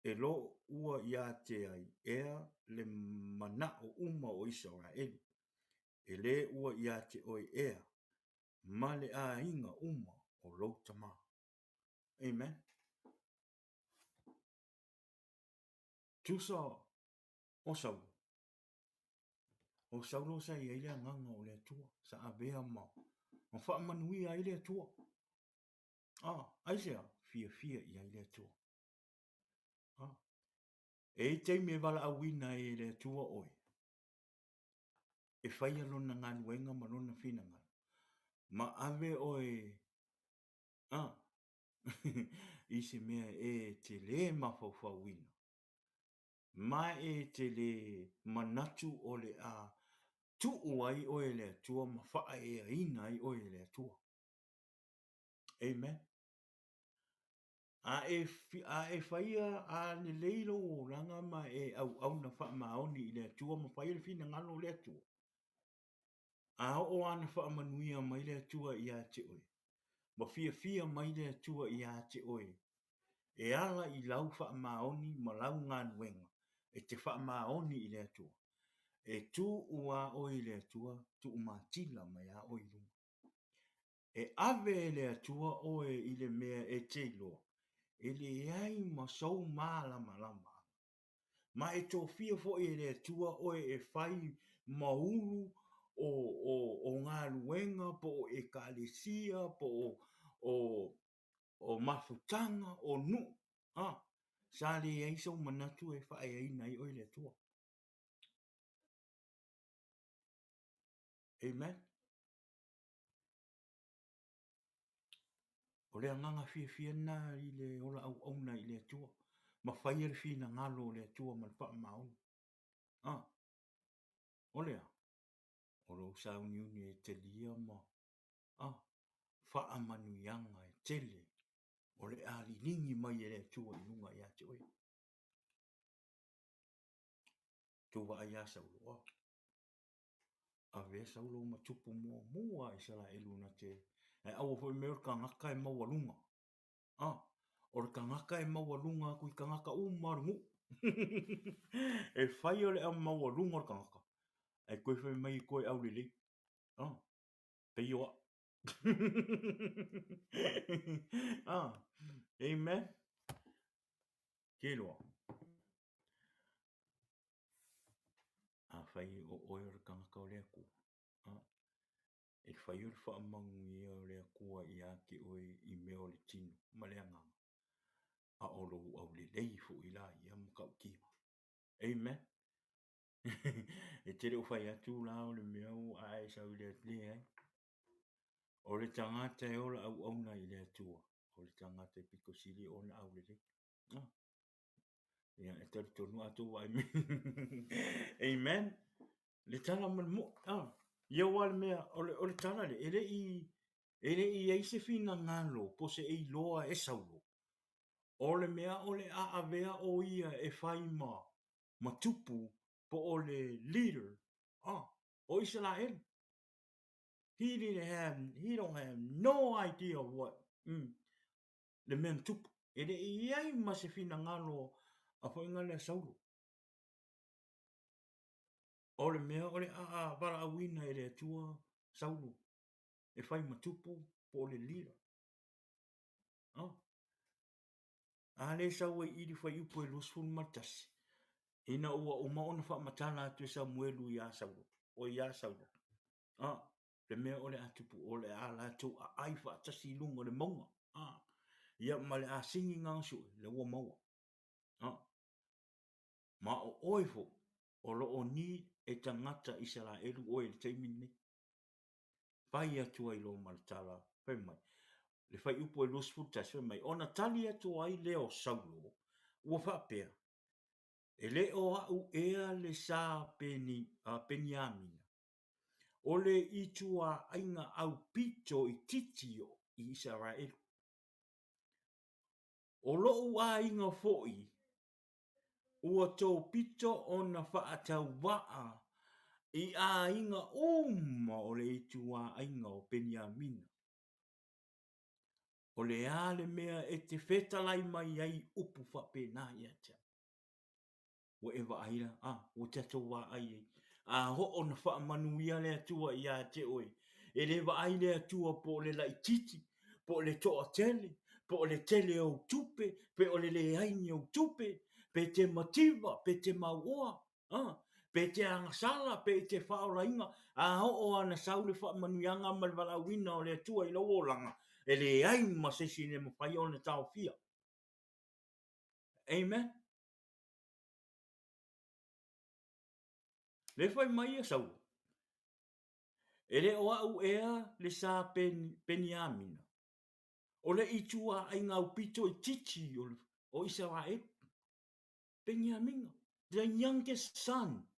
e lo ua ia te ai ea le manaʻo uma o Isaraelu, e lē ua ia te oe ea ma le aiga uma o lou tama. Amen. Tusa o Saulo. O Saulo sa i ai le agaga o le Atua, sa avea ma, ma faamanuia ai le Atua. Ah, aisea? Fiafia i ai le Atua. Ah. E i taimi e valaauina ai e le Atua oe, e faia lona galuega ma lona finagalo, ma ave oe ah, i se mea e te lē mafaufauina, ma e te lē manatu o le a tuu ai oe e le Atua ma faaeaina ai oe e le Atua. Amen. A e, a e faia a lelei lou olaga ma e auauna faamaoni i le Atua ma faia le finagalo o le Atua, a oo lava ina faamanuia mai le Atua ia te oe, ma fiafia mai le Atua ia te oe, e ala i lau faamaoni ma lau galuega e te faamaoni i le Atua, e tuu lava oe i le Atua, tuumatila mai lava oe i luga. E ave e le Atua oe i le mea e te iloa, e leai ma sou malamalamaaga. Ma e tofia foi e le Atua oe e fai ma ulu o, o, o galuega po o ekalesia po o, o, o mafutaga, o nuu, a, sa leai sou manatu e faaeaina ai oe e le Atua. Amen. O le agaga fiafia lena i le ola auauna i le Atua, ma faia le finagalo o le Atua ma le faamaoni. Ah, o le a? O lou sauniuni e talia ma ah, faamanuiaga e tele o le a liligi mai e le Atua i luga ia te oe. Tou vaai ia Saulo, ah, Avea Saulo ma tupu muamua a Isaraelu na te ae aua foi mea o le tagata e maualuga. Ah, o le tagata e maualuga atu i tagata uma o le nuu. e fai o le au maualuga o le tagata, ae toe fai mai e toe aulelei. Ah, pei o au. ah, amen. Ke loa. Afai o oe o le tagata o le Atua, a, e fai o le faamanuia o le Atua ia te oe i mea o le tino ma le agaga, a o lou aulelei foi la ia matautia. Amen. E te le o fai atu la o le mea ua ae sau i le leai. O le tagata e ola auauna i le Atua, o le tagata e pito sili ona aulelei. Ah. Ia, e talitonu a tou vaai mai. Amen. Le tala ma le moʻi. Ah, ia ua le mea, o le, o le tala le, e le i, e le i ai se finagalo po se iloa e Saulo. O le mea o le a avea o ia e fai ma, ma tupu po o le leader ah, o Isaraelu. He didn't have, he don't have no idea what mm, le mea na tupu. E le i i ai ma se finagalo a foʻiga lea Saulo. O le mea o le a valaauina e le Atua Saulo e fai ma tupu po o le leader. Oh. A le sau ai i le fuaiupu e 21, ina ua uma ona faamatala atu e Samuelu iā Saulo, o iā Saulo. Ah, le mea o le a tupu, o le a latou aai faatasi i luga o le mauga. Ah, ia ma le a sigi gagasue, le ua maua. Ah, ma o oe foi, o lo o ni e tagata Isaraelu oe i le taimi lenei. Fai atu ai loa ma le tala, fai mai. Le fuaiupu e 21 fai mai, Ona tali atu ai lea o Saulo, ua faapea, E le o a'u ea le sa Peniamina, o le ituaiga aupito itiiti i Isaraelu. O lo'u aiga foi ua topito ona faatauvaa i aiga uma o le ituaiga o Peniamina. O le a le mea e te fetalai mai ai upu faapena ia te au? Ua e vaai la, a, ua tatou vaai ai. A oo na faamanuia le Atua ia te oe, e le vaai le Atua po o le laitiiti, po o le toatele, po o le tele o ou tupe, pe o le leai ni ou tupe, pe te mativa, pe te mauoa, a, pe te agasala, pe i te faaolaina, a oo lava na sau le faamanuiaga ma le valaauina o le Atua i lou olaga, e leai ma se isi e mafai ona taofia. Amen. Lea fai mai ia Saulo, e le o a'u ea le sa Peniamina, o le ituaiga aupito itiiti o Isaraelu. Peniamina, the youngest son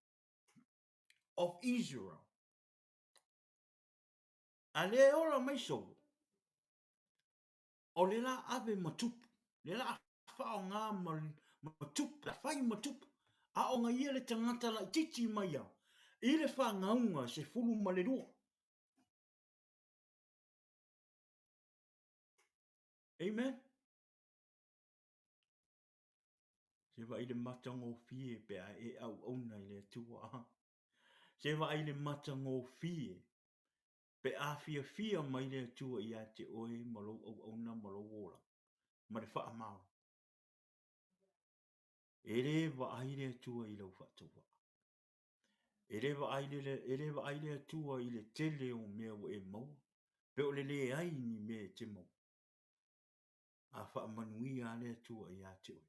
of Israel. A lea e ola mai Saulo, o le la ave ma tupu, le la faaaoga ma, ma tupu, la fai ma tupu, a o ia le tagata laitiiti mai a i le fanauga 12. Amen. Se vaai le matagofie pe a e auauna i le Atua. Se vaai le matagofie pe a fiafia mai le Atua ia te oe ma lou auauna ma lou olaga ma le faamaoni. E le vaai le Atua i lau faatauvaa. E le vaai le, e le vaai le Atua i le tele o mea ua e maua, pe o le leai ni mea e te maua. A faamanuia lava le Atua ia te oe,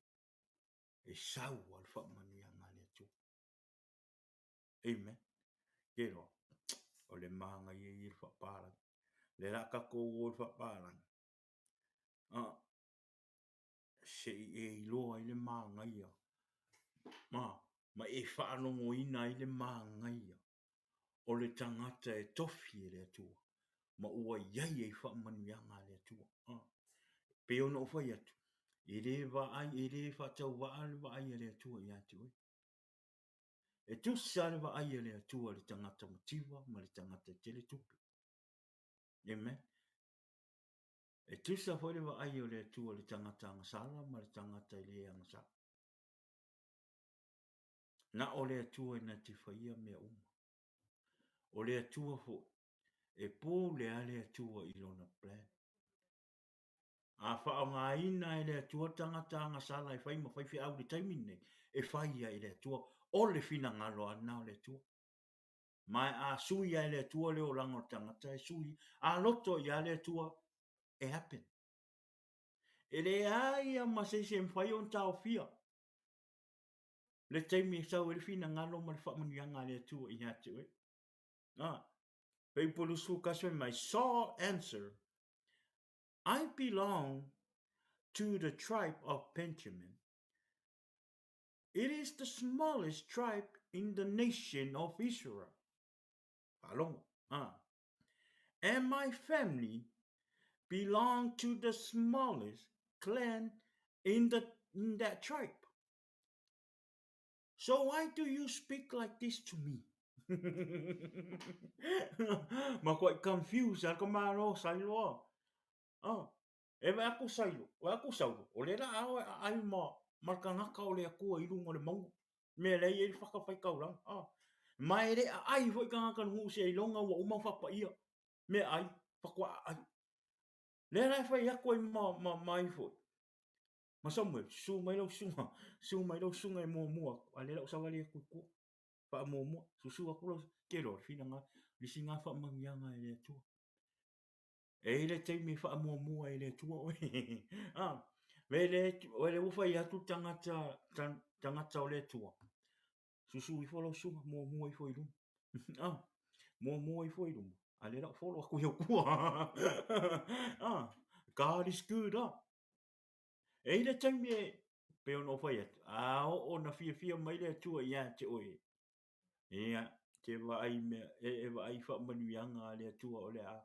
e sau lava le faamanuiaga a le Atua. Amen. Ke loa, o le manaia ia le faapalagi. Le la tatou o le faapalagi. Ah, se i e iloa ai le manaia ma, ma e faalogoina ai le manaia o le tagata e tofi e le Atua ma ua i ai ai faamanuiaga a le Atua. Ah. Pei ona ou fai atu, e le vaai, e le faatauvaa le vaai a le Atua ia te oe. E tusa le vaai a le Atua i le tagata mativa ma le tagata e tele tupe. Amen. E tusa foi le vaai o le Atua i le tagata agasala ma le tagata e le agasala. Na o le Atua e na te faia mea uma. O le Atua foi, e pule a le Atua i lona plan. A faaaogaina e le Atua le tagata agasala e fai ma faifeau i le taimi lenei, e fai ia e le Atua. O le finagalo lava lena o le Atua. Ma a suia e le Atua le olaga o le tagata, e sui. A loto i a le Atua, e happen. E leai lava ma se isi e mafai ona taofia le taimi e sau ai le finagalo ma le faamanuiaga a le Atua ia te oe. Ah, Pei 21 fai mai, Saul answered, I belong to the tribe of Benjamin. It is the smallest tribe in the nation of Israel. Faalogo. Ah. And my family belong to the smallest clan in, the, in that tribe. So why do you speak like this to me? Makuaʻi confused a ka malo Sailoa. Oh, e vaai aku Sailo, vaai aku Saulo, o lea la a oe aai ma, ma le kanaka o le Atua i luga o le mauga. Mea lea e i ai le whakawhaikauranga. Oh. Ma e le aai foi kanaka nuu se iloga ua uma whapaia. Mea ai, whakoa aai. Lea la e whai aku ai ma, ma, ma ai foi. Ma Samuel, susu mai lau susuga, susu mai lau susuga e muamua aku, a lea la ua savali aku i tua. Faamuamua, susu aku lau, ke loa, le finagalo, le isi gā faamanuiaga e le Atua. E i ai le taimi e faamuamua e le Atua oe. Ah, me le, o le ua fai atu le tagata, tagata o le Atua. Susu ifo lau susuga, muamua ifo i luma. Ah, muamua ifo i luma. A lea la ua follow aku i au tua. Ah, God is good, ah. E i le taimi e, pei ona ou fai atu, a oo na fiafia mai le Atua ia te oe, ia, te vaai mea, e, e vaai faamanuiaga a le Atua o le a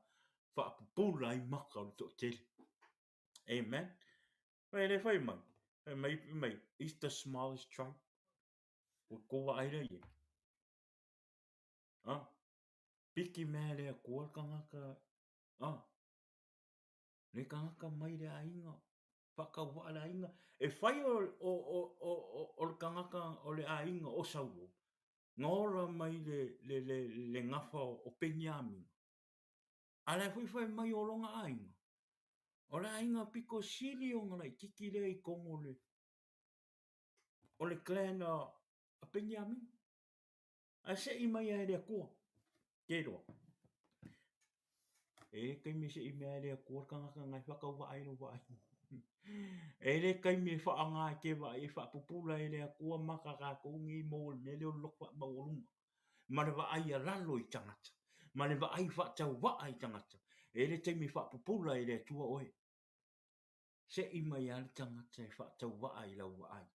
faapupula ai maka o le toatele. Amen. Mai le fai mai, fai mai, mai, it's the smallest tribe. Ua kou vaai lea i ai. Ah, piki mea le Atua le tagata, ah, le tagata mai le aiga, faatauvaa le aiga. E fai o, o, o, o, o, o le tagata o le aiga o Saulo, na ola mai le, le, le, le gafa o Peniamina. A la e foi fai mai o lona aiga. O le aiga pito sili ona laititi lea i tonu o le, o le clan a, a Peniamina. Ae seʻi mai lava e le Atua. Ke iloa. E le taimi e seʻi mai ai e le Atua le tagata na e faatauvaa ai lou vaai. E le taimi e faaaoga e te vaai e faapupula e le Atua maka a tatou nei maua i le mea lea o le loto faamaualuga. Ma le vaai a lalo i tagata. Ma le vaai faatauvaa i tagata. E le taimi e faapupula e le Atua oe. Seʻi mai lava le tagata e faatauvaa i lau vaai,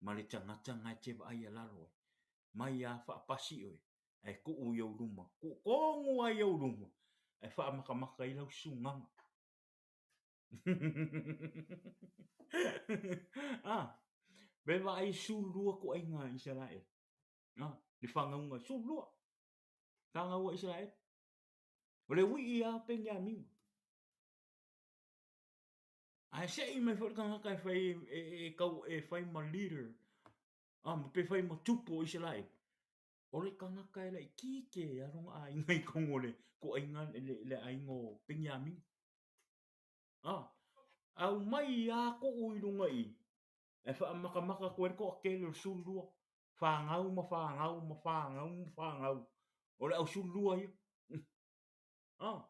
ma le tagata na e te vaai a lalo ai, mai a faapasi oe, ae tuu i ou luma, tuu tonu lava i ou luma, ae faamatamata ai lau susugaga. Ah, pe vaai e 12 ituaiga Isaraelu. Ah, le fanauga e 12. Fanau a Isaraelu. O le uii lava Peniamina. Ae seʻi mai foi le tagata e fai e, e, tau e fai ma leader a ma pe fai ma tupu o Isaraelu. O le tagata e laitiiti e a lona aiga i totonu o le ituaiga le, le aiga o Peniamina. Ah, aumai a tuu i luga i i e faamatamata atu ai le toatele o le 12, fanau ma fanau ma fanau ma fanau o le au 12 ia. Ah,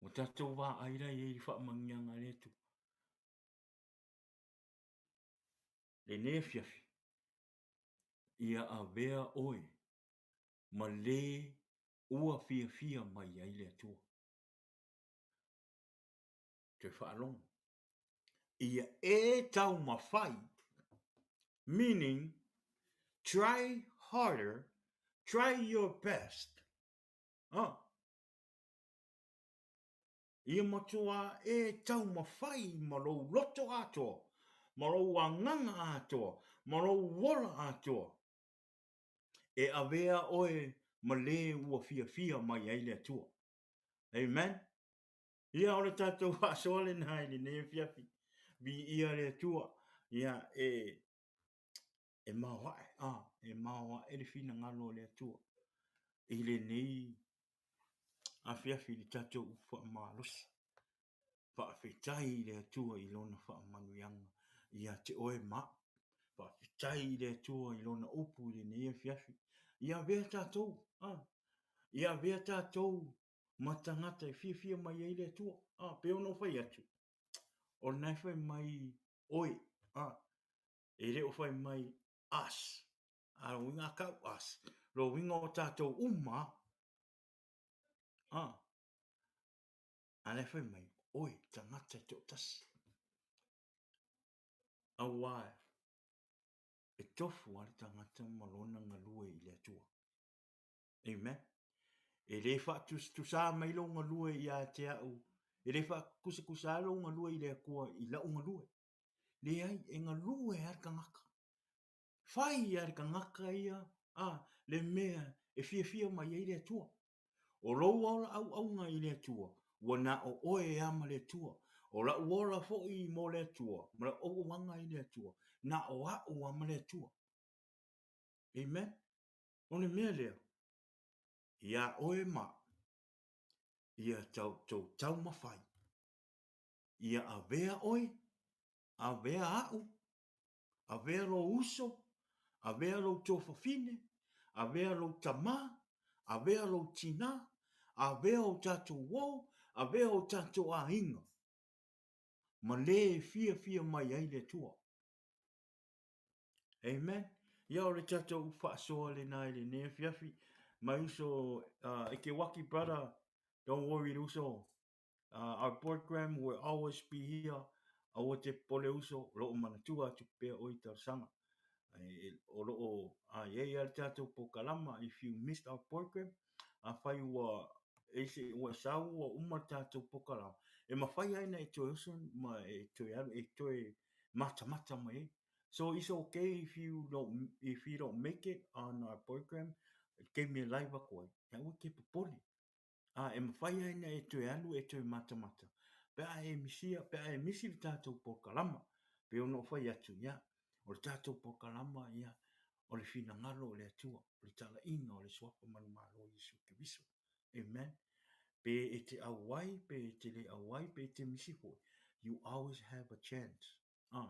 Ua tatou vaai la i ai i le faamanuiaga a le Atua. Lenei afiafi, ia avea oe ma le ua fiafia mai ai le Atua. Toe faalogo. Ia e taumafai, meaning try harder, try your best. Ah. Ia matua e taumafai ma lou loto atoa, ma lou agaga atoa, ma lou ola atoa, e avea oe ma le ua fiafia mai ai le Atua. Amen. Ia, o le tatou faasoa lena i lenei afiafi. Viia le Atua. Ia, e, e maoae, a, e maoae le finagalo o le Atua i lenei afiafi i le tatou upu faamalosi. Faafetai i le Atua i Lona faamanuiaga ia te oe ma au. Faafetai i le Atua i Lona upu i lenei afiafi. Ia avea tatou, a, ia avea tatou ma tagata e fiafia mai ai le Atua. A, pei ona ou fai atu, o lena e fai mai oe, a, e le o fai mai us. A lona uiga a tau us, lona uiga o tatou uma a. A la e fai mai, oe, tagata e toatasi. Aua e tofu lava le tagata ma lona galue i le Atua. Amen. E le faatusatusa mai lou galue ia te au, e le faatusatusa lou galue i le Atua i lau galue. Leai, e galue lava le tagata. Fai lava le tagata ia a le mea e fiafia mai ai le Atua. O lou ola auauna i le Atua, ua na o oe lava ma le Atua. O la'u ola foi mo le Atua, ma la'u auaunaga i le Atua, na o a'u lava ma le Atua. Amen. O le mea lea, iā oe ma a'u, ia tou taumafai Ia avea oe, avea a'u, avea lou uso, avea lou tuafafine, avea lou tamā, avea lou tinā, avea o tatou uo, avea o tatou aiga, ma le e fiafia mai ai le Atua. Amen. Ia o le tatou upu faasoa lena i lenei afiafi. My uso, uh, e ke waki brother, don't worry uso. Our program will always be here. Aua te popole uso, o lo o manatua atu pea oe i talosaga. O lo o i ai lava le tatou polokalama, if you missed our program, afai ua e se ua sau ua uma le tatou polokalama, e mafai lava ona e toe uso ma e toe alu e toe matamata mai ai. So it's okay if you don't if you don't make it on our program, i le taimi e live atu ai, aua e te popole. Ā, e mafai ai ona e toe alu e toe matamata, pe a e misia, pe a e misi le tatou polokalama. Pei ona ou fai atu, ia, o le tatou polokalama, ia, o le finagalo o le Atua, o le talaiga o le Suafa manumalo o Iesu Keriso. Amen. Pe e te auai, pe e te le auai, pe e te misi foi, you always have a chance. Ā.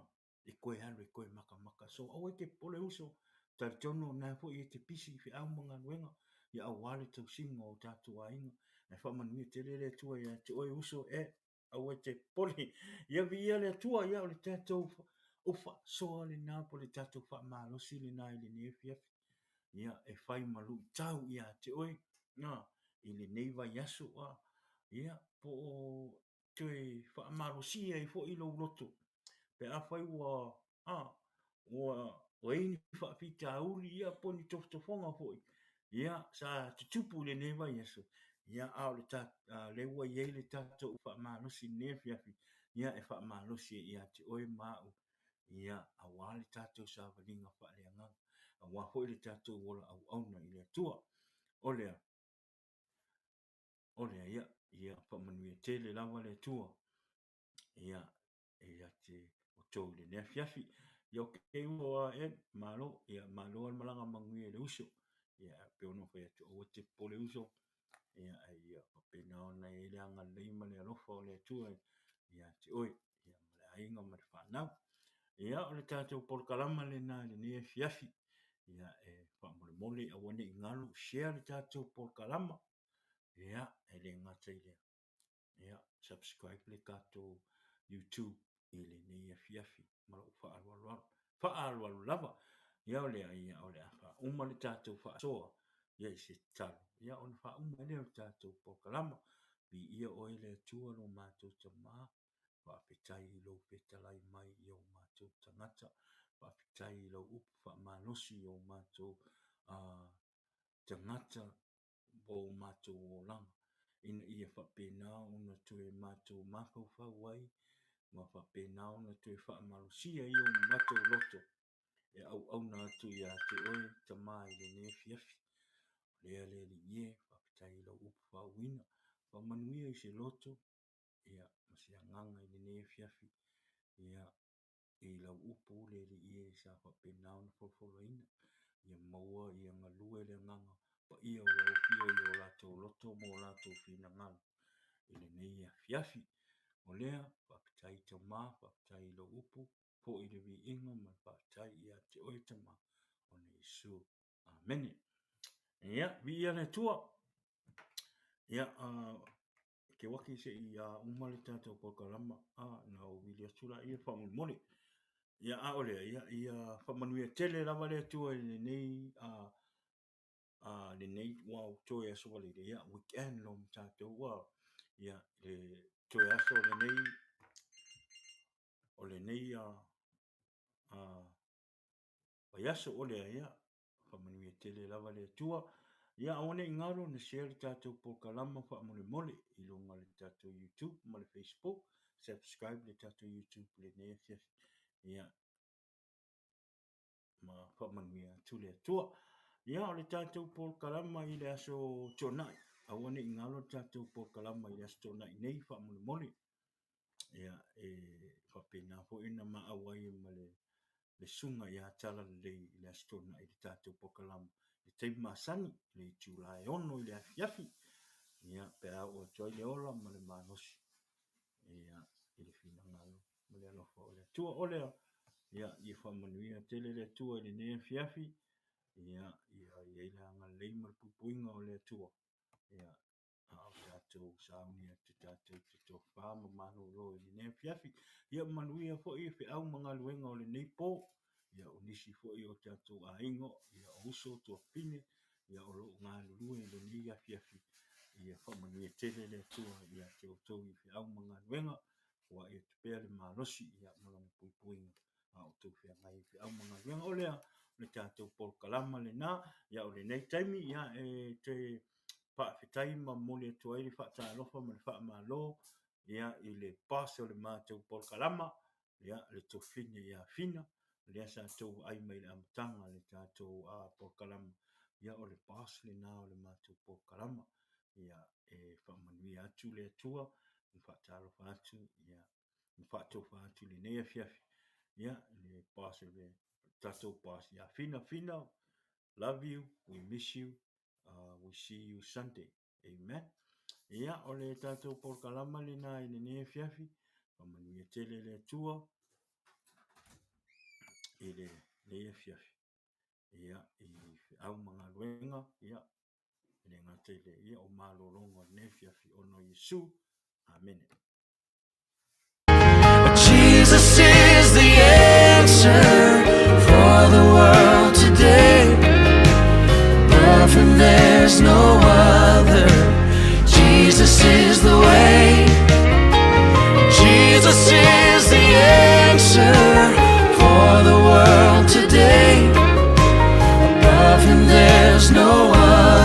e koe alu e koe makamaka. So aua e te popole uso, talitonu o na foi e te pisi i feau ma galuega, ia aua le tausiga o tatou aiga. Ae faamanuia tele le Atua ia te oe uso e, aua e te popole. Ia viia le Atua, ia o le tatou o faasoa lena po o le tatou faamalosi lena i lenei afiafi. Ia e fai ma luitau ia te oe, a, i lenei vaiaso, a, ia po o toe faamalosia ai foi lou loto pe afai ua a ua ua i ai ni faafitauli ia po o ni tofotofoga foi ia sa tutupu i lenei vaiaso ia a o le ta lea ua i ai le tatou faamalosi i lenei afiafi ia e faamalosi ai ia te oe ma au ia aua le tatou savaliga faaleagaga aua foi le tatou ola auauna i le Atua. O lea O lea, ia, ia faamanuia tele lava le Atua, ia, ia te outou i lenei afiafi. Ia, okay, uso a Ed, malo, ia, malo le malaga manuia i le uso. Ia, pei ona ou fai atu, aua te popole uso, ia, a ia faapena ona i ai le agalelei ma le alofa o le Atua ia te oe, ia, ma le aiga ma le fanau. Ia, o le tatou polokalama lena i lenei afiafi. Ia, e faamolemole aua ne i galo, share le tatou polokalama. Ia, e le gata i lea, ia, subscribe le tatou YouTube i lenei afiafi ma lou faaaloalo, faaaloalo lava. Ia o lea, ia o le a faauma le tatou faasoa ia i se tatalo, ia ona faauma ai lea o le tatou polokalama. Viia oe le Atua lo matou Tama, faafetai i lou fetalai mai i o matou tagata, faafetai i lau upu faamalosi i o matou tagata o matou olaga, ina ia faapena ona toe matou mafaufau ai ma faapena ona toe faamalosia ai o matou loto e auauna atu ia te oe Tama i lenei afiafi. O lea le Alii e, faafetai i lau upu faauuina, faamanuia i se loto ia ma se agaga i lenei afiafi, ia i lau upu le Alii e sa faapena ona folafolaina, ia maua ia galue le agaga paia o lau Afio i o latou loto ma o latou finagalo i lenei afiafi. O lea, faafetai Tama, faafetai i lau upu, foi le viiga ma le faafetai ia te oe Tama, ona Iesu. Amene. Ia, viia le Atua. Ia, Kewaki se i uma le tatou polokalama, na ou vili atu laia faamolemole. Ia, a o lea, ia, ia faamanuia tele lava le Atua i lenei, lenei ua toe aso valele, ia, weekend loa ma tatou, ua, ia, le toe aso o lenei, o lenei, vaiaso o lea, ia, faamanuia tele lava le Atua. Ia, aua ne i galo ona share le tatou polokalama faamolemole i luga o le tatou YouTube ma le Facebook. Subscribe le tatou YouTube i lenei afiafi. Ia, ma faamanuia atu le Atua. Ia, o le tatou polokalama i le aso Tuanai. Aua ne i galo le tatou polokalama i le aso Tuanai nei faamolemole. Ia, e faapena foi ona maau ai ma le le susuga ia Talalelei i le Aso Toonai i le tatou polokalama i le taimi masani i le itula e 6 i le afiafi, ia, pe a oo atu ai le ola ma le malosi, ia, i le finagalo ma le alofa o le Atua. O lea, ia, ia faamanuia tele le Atua i lenei afiafi, ia, ia i ai le agalelei ma le puipuiga o le Atua, ia, a o tatou sauni atu tatou te tofa ma malolo i lenei afiafi. Ia manuia foi feau ma galuega o lenei po, ia o nisi foi o tatou aiga, ia o uso, tuafafine, ia o lo o galulue i lenei afiafi. Ia faamanuia tele le Atua ia te outou i feau ma galuega, ua ia atu pea le malosi ia ma lona puipuiga a outou feagai i feau ma galuega. O lea, o le tatou polokalama lena, ia o lenei taimi, ia e toe faafetai ma momoli atu ai le faatalofa ma le faamalo ia i le boss o le matou polokalama, ia le Tofine ia Fina, lea sa outou vaai mai i le amataga o le tatou polokalama, ia o le boss lena o le matou polokalama. Ia e faamanuia atu le Atua, ma faatalofa atu, ia ma faatofa atu i lenei afiafi, ia le boss o le tatou boss ia Fina. Fina, love you, we miss you, we see you Sunday. Amen. Ia, o le tatou polokalama lena i lenei afiafi, faamanuia tele le Atua i lenei afiafi. Ia, i feau ma galuega, ia, e le gata i le, ia, o malologa o lenei afiafi ona o Iesu. Amene. Jesus is the answer for the world today. Above him there's no